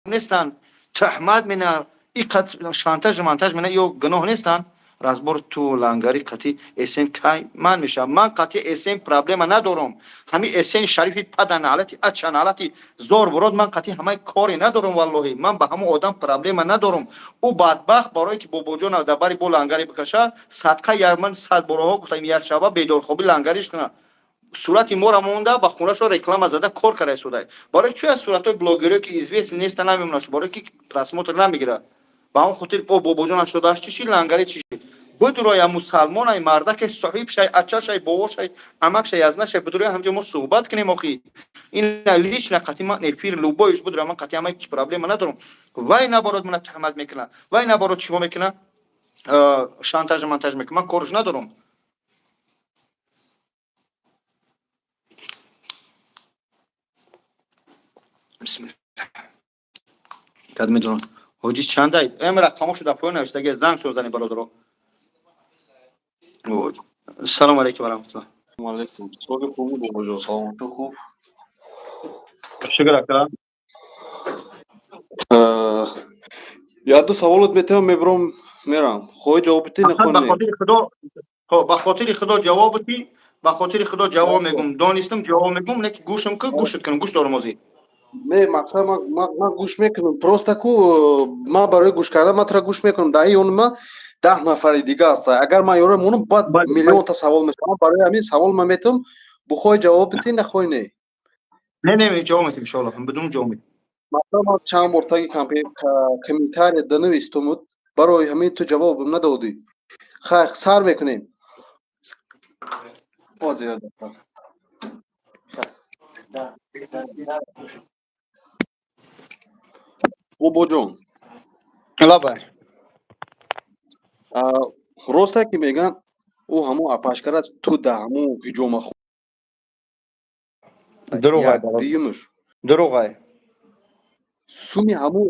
нестанд, туҳмат мена, иқад шантаж мантаж мена, ё гуноҳ нестанд? Разбор ту лангари қати эсен кай ман мешавам. Ман қати эсен проблема надорам. Ҳами эсен шарифи пада налати ача налати зор бурод, ман қати ҳамаи коре надорам. Валлоҳи, ман ба ҳамон одам проблема надорам. Ӯ бадбахт барое ки бобоҷон дар бари бо лангаре бикаша, садқа яр, ман сад бороҳо гуфтам, як шаба бедорхобӣ лангариш куна, сурати мора монда, ба хонашо реклама зада кор карда истода. Барои чӣ аз суратҳои блогерое ки известный неста намемонашу? Барое ки просмотр намегирад. Ба ҳамон хотир о бобоҷон 88 чӣ шид, лангари чӣ шид? Будуроя, мусалмонай, мардаке соҳиб шай, ача шай, бобо шай, амак шай, язна шай, будуроя, ҳамҷо мо суҳбат кунем охи. Ина лично қати ман эфир любой ш будуроя, ман қати ҳама ҳеҷ проблема надорам. Вай набород мана туҳмат мекуна, вай набород чиҳо мекуна, шантаж мантаж мекуна, ман корш надорам. Бисмилла. Кад медонам ҳоҷи чандай эм рақамошо дар поён навиштаги, занг шо зани, бародаро. Салому алайкум ва раҳматуллоҳ. Алейкум. Соли хуб, бобоҷон, саломатӣ хуб. Шукр, ака. Як ду саволот метавам, мебурам, мерам. Хоҳӣ ҷавоб бидиҳӣ, Фақат ба нахоҳӣ не. хотири худо, хо, ба хотири худо ҷавоб бидӣ, ба хотири худо ҷавоб мегум, донистам ҷавоб мегум, не ки гӯшам ку, гӯшат кунам, гӯш дорам озӣ. Не, мақсад ман гӯш мекунам. Просто ку ман барои гӯш кардан ман тура гӯш мекунам. Дар ин ман 10 нафари дига ҳаста. Агар ман ёра монам, баъд миллионта савол мешавам. Барои ҳамин савол ман метавам, бухоҳӣ ҷавоб бидиҳӣ, нахоҳӣ не. Не, не, ҷавоб метем, иншоаллоҳ, бидун ҷавоб метем. Масалан, ман чанд бор таги комментария данавистумуд, барои ҳамин ту ҷавобам надодӣ. Хайр, сар мекунем. Ҳозир як дақиқа. Бобоҷон. Лабай. Росте ки мегӯянд, ӯ ҳамун апашкара ту да ҳамун ҳиҷома. Дурӯғай. Дуюмш. Дурӯғай. Суми ҳамун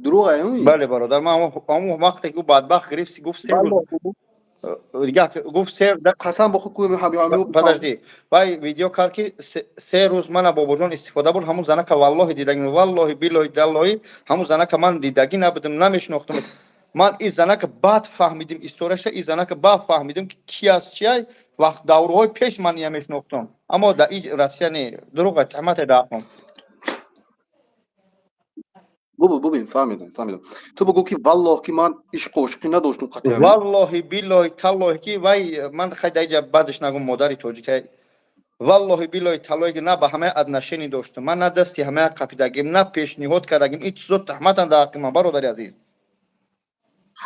дурӯғай. Бале, бародар, ман ҳамун вақте ки ӯ бадбахт гирифт, гуфт се рӯз, гуфт се Қасам бо худ. Подожди, вай видео кард, ки 3 рӯз мана бобоҷон истифода бурд ҳамун занака. Валлоҳи, дидаги, валлоҳи, биллоҳи, даллоҳи, ҳамун занака ман дидагӣ набудам, намешинохтам. Ман ин занака баъд фаҳмидим историяша, ин занака баъд фаҳмидим, ки ки аст, чиай. Вақт даврҳои пеш ман ия мешинохтам, аммо дар и Россия не. Дурӯға, тӯҳмате даҳкун. Бубин, фаҳмидам, фаҳмидам. Ту бугӯ, ки валлоҳ, ки ман ишқу ошиқӣ надоштум қатъиан. Валлоҳи, биллоҳи, таллоҳи, ки вай ман хай даиҷа бадаш нагум, модари тоҷика. Валлоҳи, биллоҳи, таллоҳи, ки на ба ҳамаи отношение доштум ман, на дасти ҳамая қапидагим, на пешниҳод кардагим. Ин чизо тӯҳматан дар ҳаққи ман, бародари азиз.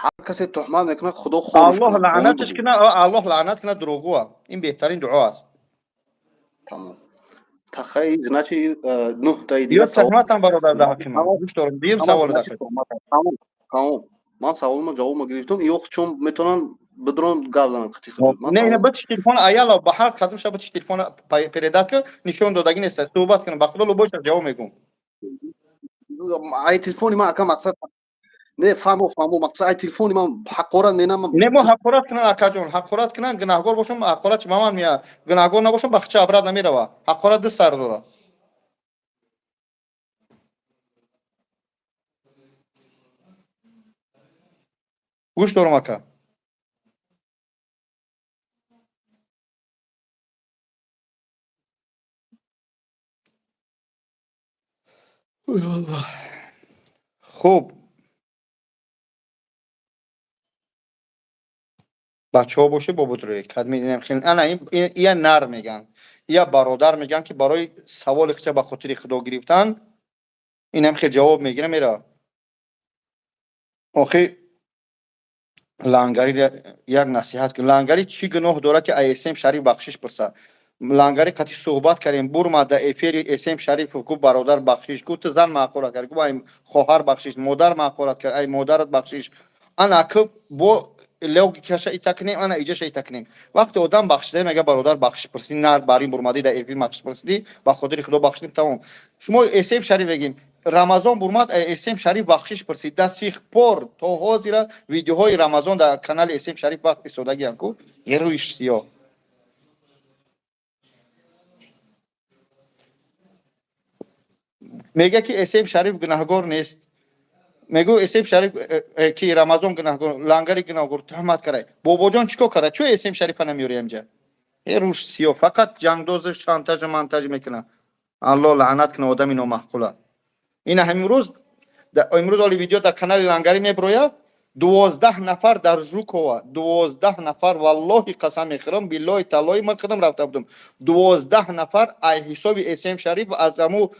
Ҳар касе тӯҳмат мекунад, худо Аллоҳ лаънаташ кунад, Аллоҳ лаънат кунад дурӯғгӯа. Ин беҳтарин дуо аст. Тамом, тахаи, значит, нуҳтаи дига. Тӯҳматан, бародар, дар ҳаққи ман. Гӯш дорам, дуюм савол. Тамом, ман саволма ҷавобма гирифтам. Ё чун метавонам бидрон гап занам қити. Не, не, битиш телефон аяла ба ҳар кадомша, битиш телефона передать ка, нишон додагӣ нест, суҳбат кунам. Ба худо, любойша ҷавоб мегӯм. Ай телефони ман, ака, мақсад не, фаҳмо, фаҳмо, мақсад ай телефони ман ҳақорат менам. Не, мо ҳақорат кунан, акаҷон, ҳақорат кунан, гунаҳгор бошам, ҳақорат ба ман меяд. Гунаҳгор набошам, бахча абрат намерава. Ҳақорат ду сар дорад. Гӯш дорам, ака. Хуб, бачаҳо боше, бобудрӯй ана ия нар меган, ия бародар меган, ки барои саволи хича ба хотири худо гирифтан инам хел ҷавоб мегира, мера. Охи, лангари як насиҳат. Лангари чӣ гуноҳ дорад, ки асм Шариф бахшиш пурсад? Лангари қати суҳбат кардем, бурма да эфири СМ Шарифов, гуфт: «Бародар, бахшиш». Гуфт: «Ту зан маҳқурат кард». Гуфт: «Ай хоҳар бахшиш, модар маҳқурат кард, ай модарат бахшиш». Ана ки бо логикаша ита кунем, ана иҷаша ита кунем. Вақте одам бахшида мега: «Бародар, бахшиш пурсидӣ, нар бар ин бурмадӣ да эфир бахшиш пурсидӣ, ба хотири худо бахшидем, тамом». Шумо СМ Шариф мегем, Рамазон бурмад, СМ Шариф бахшиш пурсид. До сих пор, то ҳозира видеоҳои Рамазон дар канали СМ Шариф вақт истодагиам ку ерӯиш сиёҳ. Мега, ки СМ Шариф гунаҳгор нест. Мегӯ, СМ Шариф ки Рамазон гунаҳгор, лангари гунаҳгор, туҳмат карай. Бобоҷон чӣ кор кара? Чӯ СМ Шарифа намеёри амҷа? Э рӯш сиёҳ, фақат ҷангдозу шантажу монтаж мекунад. Аллоҳ лаънат кунад одами номаъқула. Ина ҳамин рӯз, имрӯз оли видео дар канали лангарӣ меброяд. 12 нафар дар Жукова, 12 нафар, валлоҳи, қасам мехӯрам, биллоҳи, таллоҳи, ман худам рафта будам. 12 нафар ай ҳисоби СМ Шариф аз ҳаму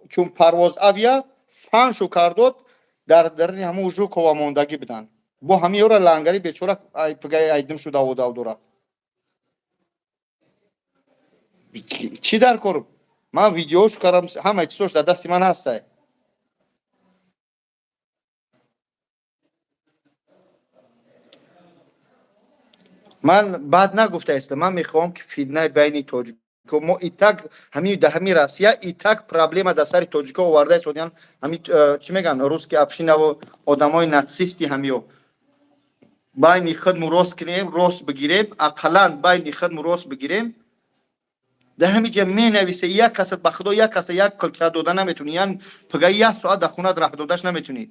чун Парвоз Авиа фаншу кардод, дар дарни ҳамун Жукова мондагӣ буданд. Бо ҳамин ёра лангари бечора айдим шуда дав дорад. Чӣ дар кор? Ман видеош кардам, ҳамаи чизош дар дасти ман ҳастай. Ман баъд нагуфта истам, ман мехоҳам, ки фитнаи байни тоҷико мо итак ҳамин да ҳамин Россия итак проблема дар сари тоҷико оварда истодиян. Ҳамин чӣ мегӯянд, русский общинаву одамои нацисти ҳамиё. Байни худму рост кунем, рост бигирем, ақаллан байни худму рост бигирем. Дар ҳамин ҷа менависе як каса, ба худо, як каса як килча дода наметунӣ, ян пага як соат дар хонат раҳ додаш наметунӣ.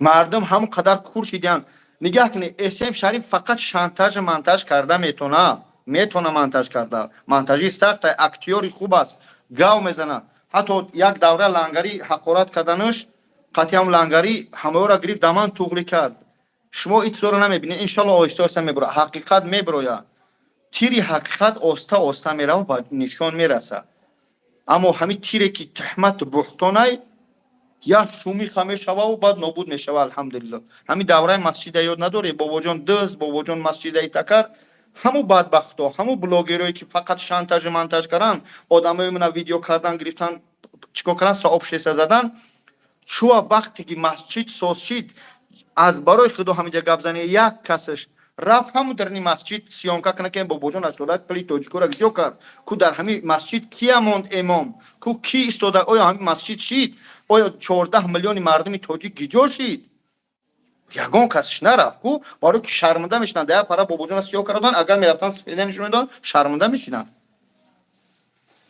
Мардум ҳамон қадар кур шидиянд. Нигаҳ кунед, СМ Шариф фақат шантажу монтаж карда метона, метона монтаж карда. Монтажи сахта, актёри хуб аст, гав мезана. Ҳатто як давра лангарӣ ҳақорат карданаш қатъиам лангарӣ ҳамаёро гирифт, даман туғрӣ кард. Шумо ин чизоро намебинед. Иншалло, оҳиста оҳиста мебурояд, ҳақиқат мебирояд. Тири ҳақиқат оста оста мерава, ба нишон мерасад. Аммо ҳамин тире, ки туҳмату буҳтонай. Як шумиха мешававу баъд нобуд мешава. Алҳамдулилло, ҳамин давраи масҷида ёд надорӣ? Бобоҷон дӯст, бобоҷон масҷида итакар. Ҳамун бадбахто, ҳамун блогерое, ки фақат шантажу мантаж кардан, одамои мана видео кардан гирифтан, чикор кардан, сообщество задан. Чуа вақте ки масҷид соз шид, аз барои худо ҳаминҷа гап зани, як касаш рафт ҳамун дарни масҷид съёмка кана, ки бобоҷон 88 пули тоҷикоро гиҷо кард? Ку дар ҳамин масҷид кия монд эмом? Ку ки истода? Оё ҳамин масҷид шид? Оё 14 миллиони мардуми тоҷик гиҷо шид? Ягон касш нарафт. Ку барои ки шарманда мешинанд. Як пара бобоҷона сиёҳ кардан, агар мерафтан, сафеда нишон медоданд, шарманда мешинанд.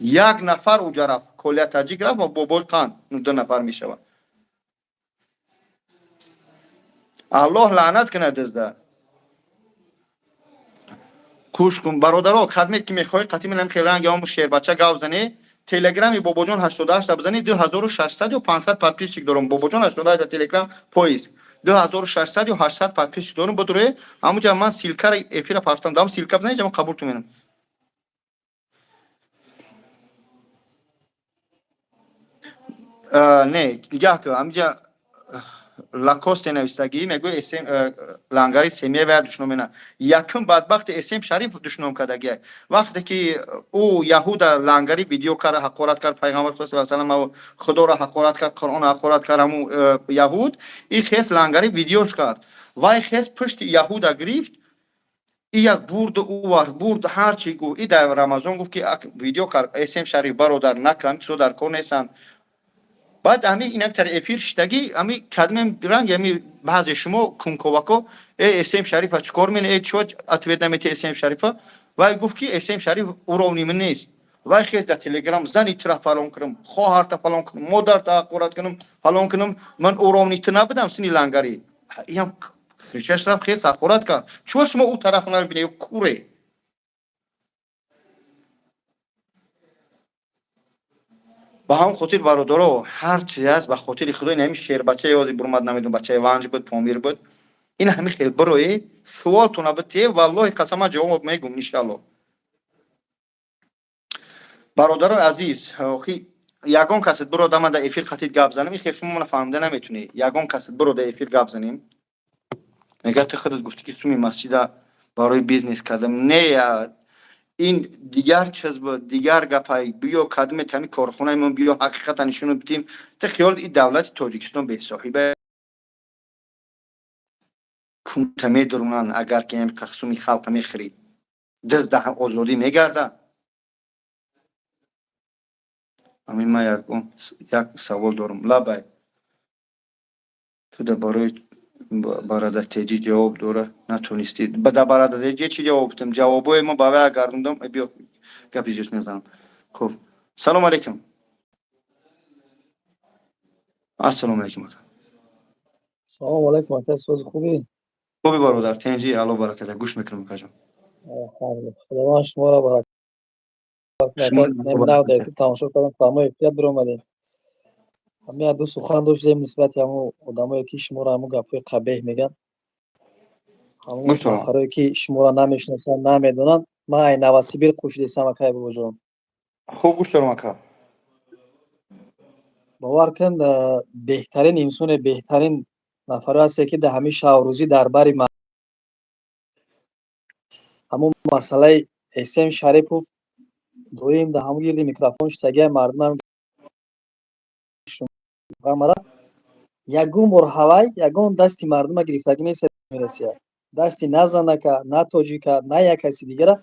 Як нафар уҷа рафт, Колия таҷик рафт ва бобои қанд, ду нафар мешавад. Аллоҳ лаънат кунад дизда. Кӯш кун, бародаро. Кадме ки мехоҳӣ қатъи минам хеле ранги ҳамун шербача гав занӣ, телеграми бобоҷон 88 бизанӣ, 2600 ё 500 подписчик дорам. Бобоҷон 88 телеграм поиск, 2600 ё 800 подписчик дорам. Будуре ҳамуҷа ман ссылкаро эфира партам дам, ссылка бизанӣ, ҷама қабул ту менам. Не, нигаҳ кун, ҳамиҷа Лакосте навистагӣ, мегӯ СМ лангари семия вая душном мена. Якум бадбахти СМ Шариф душном кардагия. Вақте ки ӯ яҳуда лангари видео кард, ҳақорат кард пайғамбар саллаллоҳу алайҳи васаллам, худоро ҳақорат кард, Қуръонро ҳақорат кард, ҳамун яҳуд и хес лангари видеош кард. Вай хес пушти яҳуда гирифт, и як бурду ӯ бурд, ҳарчи гуфт. И дар Рамазон гуфт, ки видео кард СМ Шариф, бародар, накам, чизо дар кор нестанд. Баъд ҳами инам тари эфир шиштагӣ, ҳами кадмем ранг, ҳами баъзе шумо кунковако: «Э, СМ Шарифа чӣ кор мене? Э, чо ответ намети СМ Шарифа?» Вай гуфт, ки СМ Шариф уровни мин нест. Вай хез дар телеграм: «Зани тура фалон кунам, хоҳарта фалон кунам, модарта ҳақорат кунам, фалон кунам, ман уровни ту набудам». Сини лангари иам хишаш рафт, хез ҳақорат кард. Чо шумо ӯ тараф намебинед, куре? Ба ҳамон хотир, бародаро, ҳар чизе ҳаст, ба хотири худо, ин ҳамин шербача ёзи бурмад, намедонам, бачаи Ванҷ буд, Помир буд, ин ҳамин хел бирои суолтона битие, валлоҳи қасам, ман ҷавоб мегум, иншалло. Бародарои азиз, охи ягон касет бирода, ман дар эфир қатид гап занем, ин хел шумо мана фаҳмида наметунӣ. Ягон касет бирода эфир гап занем, мегӯяд: «Ту худат гуфтӣ, ки суми масҷида барои бизнес кардам». Не, ин дигар чиз буд, дигар гапай. Биё кадмет ҳами корхонаи мо, биё ҳақиқата нишону бидим. Ту хиёл и давлати Тоҷикистон бесоҳиба кунта медурунанд, агар ки ҳами қақсуми халқа мехӯрӣ, дизда озодӣ мегарда. Ҳамин ман як савол дорам. Лабай, ту да барои барадатеҷӣ ҷавоб дора натонистӣ. Да барадатеҷӣ чӣ ҷавоб додам? Ҷавобҳои мо ба вай гардондам. Биё, гапи зиёд мезанам. Хуб, салому алейкум. Ассалому алейкум, ака. Салому алейкум, ака, сози хубӣ? Хуби, бародар, тенҷи, алло бараката. Гӯш мекунам, акаҷон. Худованд шуморо баракат. Тамошо кардам, фаҳмои эфир биромадем. Ҳамин як ду сухан доштем нисбати ҳамун одамое, ки шуморо ҳамун гапҳои қабеҳ мегӯянд, ҳамун нафарое, ки шуморо намешиносанд, намедонанд. Ман ай Новосибир қӯшидесам, акай бобоҷон. Хуб, гӯш дорам, ака. Бовар кун, беҳтарин инсоне, беҳтарин нафаре ҳасте, ки дар ҳамин шабрӯзӣ дар бари ҳамун масъалаи СМ Шарипов доим дар ҳамун гирди микрофон шитагиа, мардумам мара ягон бор ҳавай ягон дасти мардума гирифтагӣ нест. Мерасия дасти на занака, на тоҷика, на як каси дигара.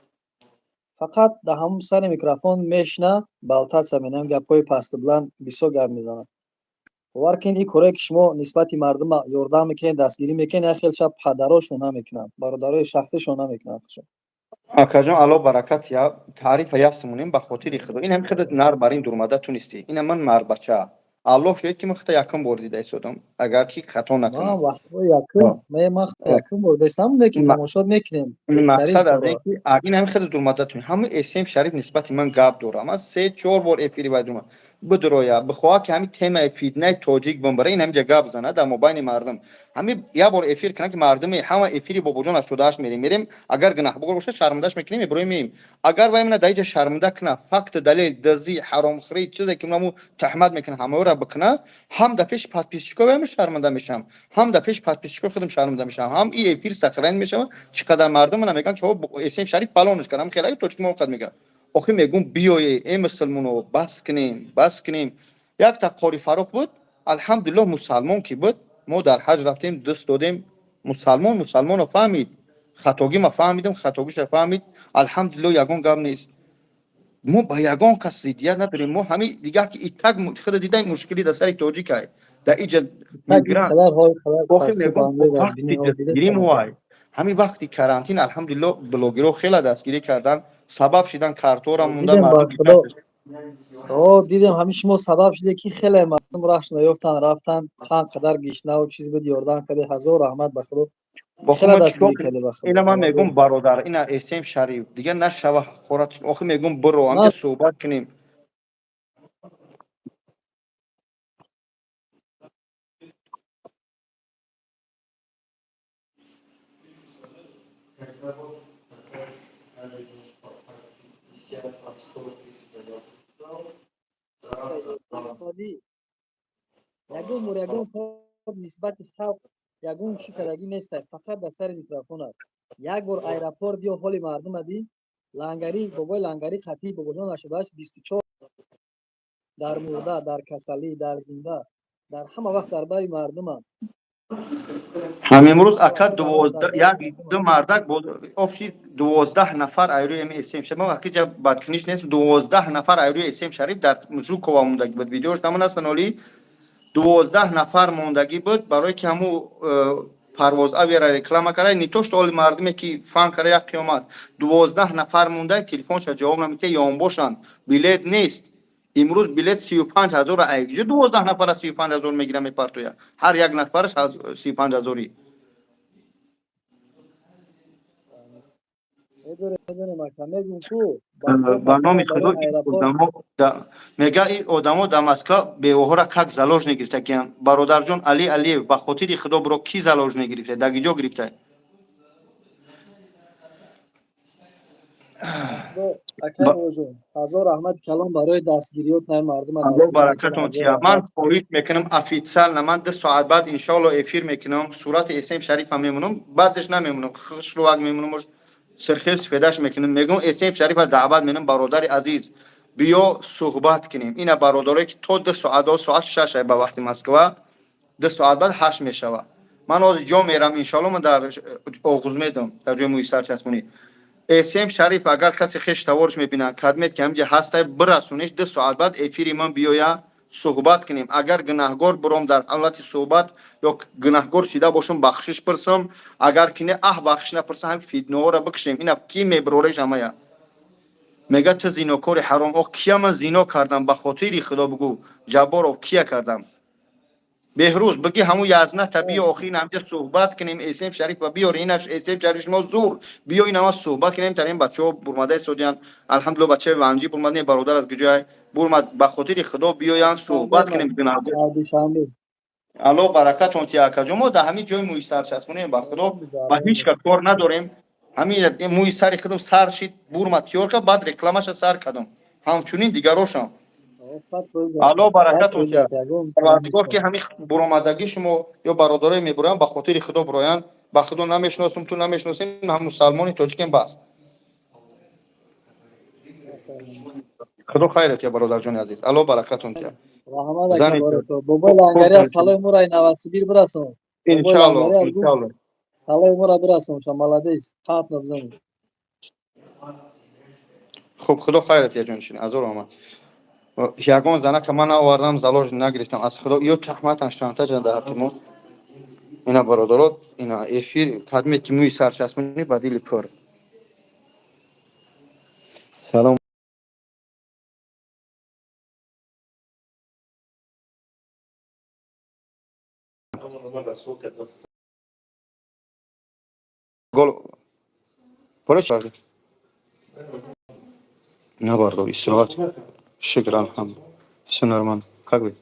Фақат дар ҳамун сари микрофон мешина, болтаться менам, гапҳои пасту баланд бисёр гап мезанад. Бовар кунед, ин корое, ки шумо нисбати мардума ёрдам мекунед, дастгирӣ мекунед, як хел шаб падарошон намекунанд, бародарои шахсишон намекунанд. Акаҷон, алло баракат. Я таърифа ясмонем, ба хотири худо, ин ҳами худат нар бар ин дурмада тунистӣ. Ина ман марбача, аллоҳ шоҳид, ки ман худта якум бор дида истодам, агар ки хато накунам. Якум бор дидастам, ки тамошо мекунем. Мақсад аз ин ки ин ҳами худат дурмада туни. Ҳамин СМ Шариф нисбати ман гап дорам, ман се чор бор эфири вай дурмад. Бидуроя, бихоҳа, ки ҳамин темаи фитнаи тоҷик бимбара, ин ҳаминҷа гап зана дар мобайни мардум. Ҳамин як бор эфир кунад, ки мардуми ҳама эфири Бобоҷон 88 мерем, агар гунаҳбор боша, шармандаш мекунем, мебироем, меем. Агар вай мана дар иҷа шарманда куна, факт, далел, дазӣ, ҳаромхӯрӣ, чизе ки наму таҳмат мекунад, ҳамаро бикуна, ҳам дар пеши подписчикои вай шарманда мешавам, ҳам дар пеши подписчикои худам шарманда мешавам, ҳам и эфир сохранить мешавад. Чӣ қадар мардум мана мегӯянд, ки Эсем Шариф фалонш кард, ҳам хелаки тоҷик мо қад мегӯяд. Охи мегӯм, биёе, э мусулмоно, бас кунем, бас кунем. Якта Қори Фарух буд, алҳамдулиллоҳ, мусалмон ки буд, мо дар ҳаҷ рафтем, дӯст додем. Мусалмон мусалмонро фаҳмид, хатогӣ ма фаҳмидам, хатогиша фаҳмид. Алҳамдулиллоҳ, ягон гап нест. Мо ба ягон кас зиддият надорем. Мо ҳамин дигар ки итак худа дидаем, мушкилӣ дар сари тоҷикай дар иҷа мигрант. Охи мегӯм, вай ҳамин вақти карантин, алҳамдулиллоҳ, блогерҳо хеле дастгирӣ карданд, сабаб шидан, картора монда. Дидем, ҳамин шумо сабаб шиде, ки хеле мардум раҳш наёфтанд, рафтанд, чанд қадар гишнаву чиз буд, ёрдам карде. Ҳазор раҳмат ба Худо. Ина ман мегӯм, бародар, ина Эсем Шариф дигар нашава ҳақорат. Охи мегӯм, биро, ҳамҷа суҳбат кунем. Ягон бор ягон кор нисбати халқ, ягон чӣ кардагӣ нестай, фақат дар сари микрофон аст. Як бор аэропорт ё ҳоли мардума бин. Лангарӣ, бобои Лангарӣ қатъи Бобоҷон 88 24, дар мурда, дар касалӣ, дар зинда, дар ҳама вақт дар бари мардумам. Ҳам имрӯз, ака, 12, як ду мардак, общий 12 нафар айрӯи ами Эсем Шариф. Ма ҳақиҷа бадкуниш нест. 12 нафар айрӯи Эсем Шариф дар Жукова мондагӣ буд. Видеош намон ҳастан. Оли 12 нафар мондагӣ буд, барое ки ҳаму Парвоз Авиара реклама карда, не то что оли мардуме ки фан карда, як қиёмат. 12 нафар монда, телефонша ҷавоб намедиҳад, ёнбошанд, билет нест. Имрӯз билет 35 000. Айҷо 12 нафара 35 000 мегира, мепартоя, ҳар як нафараш 35 000-и. Медонем, ака, мегӯм ку. Ба номи Худо, мега, ин одамо дар Москва бевоҳора как заложник гирифтагиянд. Бародарҷон Али Алиев, ба хотири Худо, биро, ки заложник гирифта, дар киҷо гирифта? Акай Бобоҷон, ҳазор раҳмати калон барои дастгириёт най мардума. Алло баракатон тия. Ман хоҳиш мекунам, официально ман 2 соат баъд, иншоалло, эфир мекунам, сурати Эсем Шарифа мемонам, баъдаш намемонам, хушрувак мемонам, сирхел сифедаш мекунам. Мегӯм, Эсем Шарифа даъват менам: бародари азиз, биё, суҳбат кунем. Ина бародарое ки то 2 соат, соат 6 ба вақти Москва, 2 соат баъд 8 мешавад. Ман ҳозир ҷо мерам, иншоалло, ман дар оғуз медам, дар ҷои мӯи сар часпонӣ. Эсем Шариф, агар касе хеш таворш мебинад, кадмет ки ҳамҷа ҳастай, бирасониш, 2 соат баъд эфири ман биёя, суҳбат кунем. Агар гунаҳгор буром дар ҳолати суҳбат ё гунаҳгор шида бошам, бахшиш пурсам. Агар ки не, аҳ, бахшиш напурсам, ҳам фитнаҳоро бикушем. Ина ки мебирореш, ҳамая мега: ту зинокори ҳаром. Ох, кия ман зино кардам? Ба хотири Худо бугӯ, Ҷабборов, кия кардам? Беҳрӯз, бигӣ, ҳамун язната биё, охир ҳамҷа суҳбат кунем. Эсем Шариф ва биёр, инаш Эсем Шариф, шумо зур биё, ин ҳама суҳбат кунем. Тарин бачаҳо бурмада истодиянд, алҳамдулилла, бачаи ванҷӣ бурмада не, бародар аз куҷояй бурмад. Ба хотири Худо, биёянд, суҳбат кунем. Алло баракатон ти, акаҷон. Мо дар ҳамин ҷои мӯи сар часпонем, ба Худо, ба ҳеҷ ка кор надорем. Ҳамин мӯи сари худам сар шид, бурмад, тиёр кард, баъд рекламаша сар кардам, ҳамчунин дигарошам. Алло баракатон тия. Парвардигор, ки ҳамин буромадагӣ шумо ё бародарое мебуроянд, ба хотири Худо буроянд. Ба Худо, намешиносум, ту намешиносем, ҳам мусалмони тоҷикем, бас. Худо хайрат я, бародарҷони азиз, алло баракатон тия. Бобои Лангари, саломи муро Новосибир бирасон. Иншалло, иншалло. Саломи муро бирасон, ша молодец, қат набзанед. Хуб, Худо хайрат я, ҷоншин, азор омад. Ягон занака ман наовардам, заложник нагирифтам, аз Худо. Ё таҳматан, шантажан дар ҳаққи мо. Ина, бародарот, ина эфир кадме ки мӯи сарчаспонӣ ба дили пур. Салом. Гол барои чӣ набардор, истироҳат, шукр, алҳамд. Все нормально. Как вы?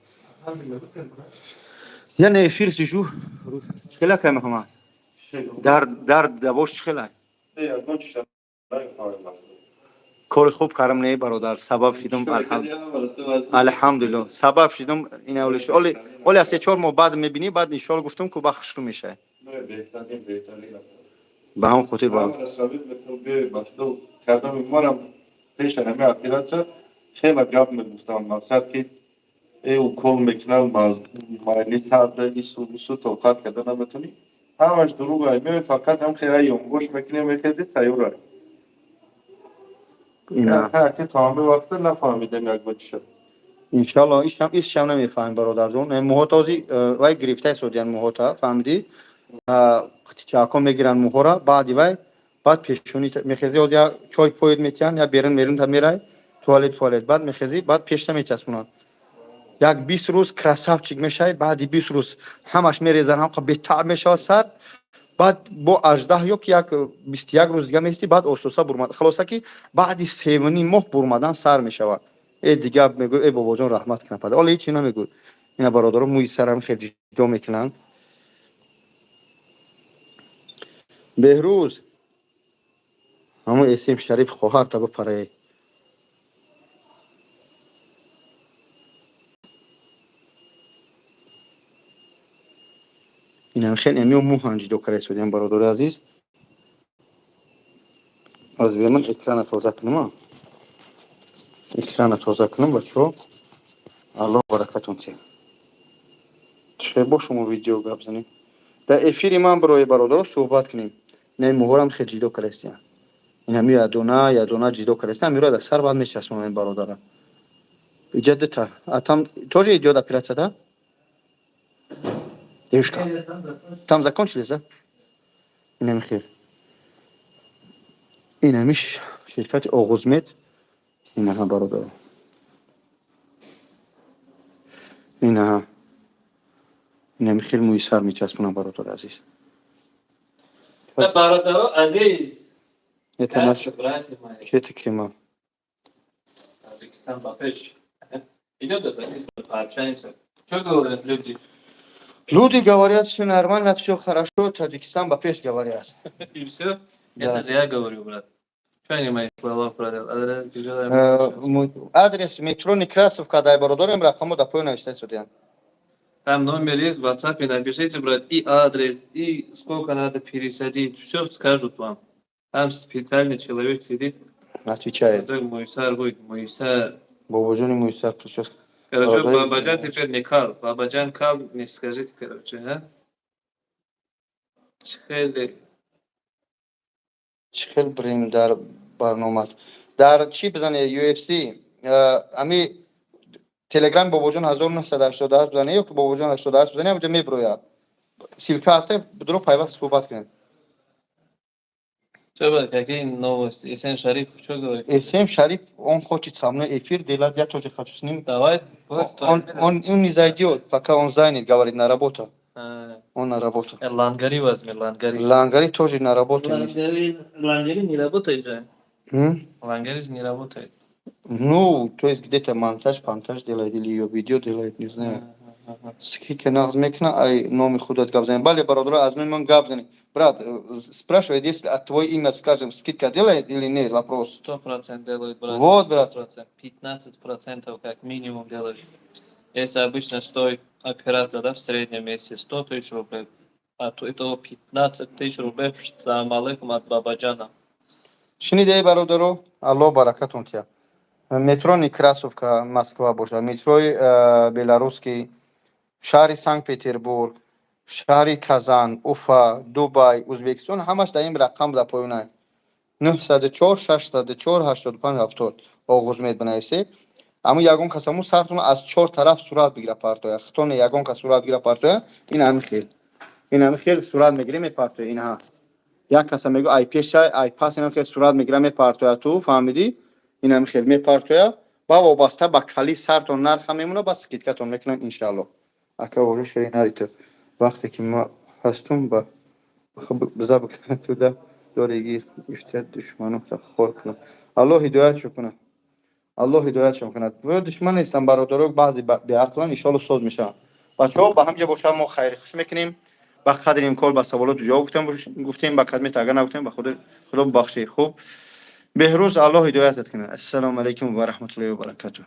Я на эфир сижу. Чхела кай, Мухаммад? Дард, дард давош чхела? Кори хуб кардам, не, бародар, сабаб шидум, алҳамдулилло, сабаб шидум. Ин оли оли аз 3-4 моҳ баъд мебинӣ, баъд иншоалло гуфтум ку ба хушрӯ мешавад. Ба ҳамон хотир ба Пеша ҳами оператсия хеле гап мегуфтам, мақсад ки э укол мекунанд, майли сарда, ису бису, тоқат карда наметонӣ. Ҳамаш дурӯғ ай, меои, фақат ҳам хела ёнгош мекунӣ, мекарди, тайёр ай. Ки то ҳами вақта нафаҳмидем як бо чӣ шуд. Иншалло, ишам намефаҳмем, бародарҷон. Муҳота ози вай гирифта истодиян, муҳота, фаҳмидӣ, чако мегиранд муҳора, баъди вай баъд пешонӣ мехези, оз я чой поид метиҳанд, я берин мерин та мерай туалет, туалет, баъд мехези, баъд пешта мечаспонанд. Як 20 рӯз красавчик мешавӣ, баъди 20 рӯз ҳамаш мерезанд, ҳамқа бетаъб мешавад сар. Баъд бо 18 ё ки як 21 рӯз дига меистӣ, баъд ососа бурмад. Хулоса ки баъди 3,5 моҳ бурмадан сар мешавад. Э, дига мегӯ, э, бобоҷон, раҳмат кунад пада. Оле ҳечи намегӯ. Ина, бародаро, мӯи сарам хел ҷидо мекунанд. Беҳрӯз, ҳамон Эсем Шариф хоҳарта бипарае. Инам хеле амиё мӯҳан ҷидо карда истодиям, бародари азиз. Аз ман экрана тоза кунам, экрана тоза кунам, бачаҳо. Аллоҳ баракатон тиҳад. Чӣ бо шумо видео гап занем, дар эфири ман барои бародаро суҳбат кунем. Ина мӯҳорам хел ҷидо карда истиям. Инами ядона ядона ҷидо карда истиям, амиро дар сар баъд мечаспонам. Ин бародара иҷа дута, а там тоже идёт операция, да, девушка? Там закончились, да? Инами хел, инами ширкати Оғузмед, инаҳа, бародаро, инаҳа, инами хел мӯи сар мечаспонам, бародари азиз. Бародаро азиз. Это наш Братья мои. Кети кема. Таджикистан ба пеш. Идет, да, запись, пообщаемся. Что говорят люди? Люди говорят, все нормально, все хорошо, Таджикистан ба пеш, говорят. И все? Да. Это же я говорю, брат. Что они мои слова продал? Адрес метро Некрасовка, дай, бародарем, рақамо да поён нависта истодиям. Там номер есть в WhatsApp, напишите, брат, и адрес, и сколько надо пересадить, все скажут вам. Там специальный человек сидит, Отвечает. который мӯйсар будет, мӯйсар. Бобоҷони мӯйсар прическа. Короче, Давай. Бабаджан теперь не кал. Бабаджан кал, не скажите, короче, а? Хеле. Чӣ хел бирем дар барномат? Дар чӣ бизане, UFC, ами Телеграм Бобоҷон 1988 бизане ё ки Бобоҷон 88 бизане, ҳамҷа меброяд. Ссылка ҳаста, бидуро пайваст суҳбат кунем. Что, брат, какие новости? Эсен Шариф, что говорит? Эсем Шариф, он хочет со мной эфир делать, я тоже хочу с ним. Давай, вот, Он не зайдет, пока он занят, говорит, на работу. А, Он на работу. Лангари возьми, Лангари. Лангари тоже на работе. Лангари, Лангари не работает же. М? Лангари же не работает. Ну, то есть где-то монтаж, монтаж делает или ее видео делает, не знаю. Скидка нағз мекуна, ай номи худат гап занем. Бале, бародаро, аз номи ман гап занем. Брат, спрашивает, если от твоего имя скажем, скидка делает или нет, вопрос. 100% делают, брат. Вот, брат. 100%. 15% как минимум делают. Если обычно стоит операция, да, в среднем месяце 100 тысяч рублей, а то это 15 тысяч рублей, салам алейкум от Бабаджана. Шунидей, бародаро, Аллоҳ баракатон тия. Метро Некрасовка, Москва бошад, метрои Белорусский, шаҳри Санкт-Петербург, шаҳри Казан, Уфа, Дубай, Узбекистон, ҳамаш дар ин рақам дар поёнанд. 904 604 85 70 Оғузмед бинависед. Аммо ягон кас ҳамун сартон аз чор тараф сурат бигира партоя. Хитоне ягон кас сурат бигира партоя, ин ҳами хел. Ин ҳами хел сурат мегирӣ, мепартоя инҳа. Як каса мегӯ, ай пеша, ай пас, ин хел сурат мегира, мепартоя, ту фаҳмидӣ? Ин ҳами хел мепартоя, ба вобаста ба кали сартон нарха мемона, ба скидкатон мекунам, иншааллоҳ. Ака ворид шуди нари ту. Вақте ки ма ҳастум ба биза туда дорегир ифтият душману хор кунам. Аллоҳ ҳидоятшо кунад. Аллоҳ ҳидоятшон кунад. Душман нестам, бародаро, баъзе беақлан, иншоалло, соз мешаванд. Бачаҳо, ба ҳамҷа бошад, мо хайри хуш мекунем. Ба қадри имкон ба саволоту ҷавоб гуфтем, ба кадмет агар нагуфтем, ба Худо бубахшед. Хуб, Беҳрӯз, Аллоҳ ҳидоятат кунад. Ассалому алайкум ва раҳматуллоҳи ва баракатуҳ.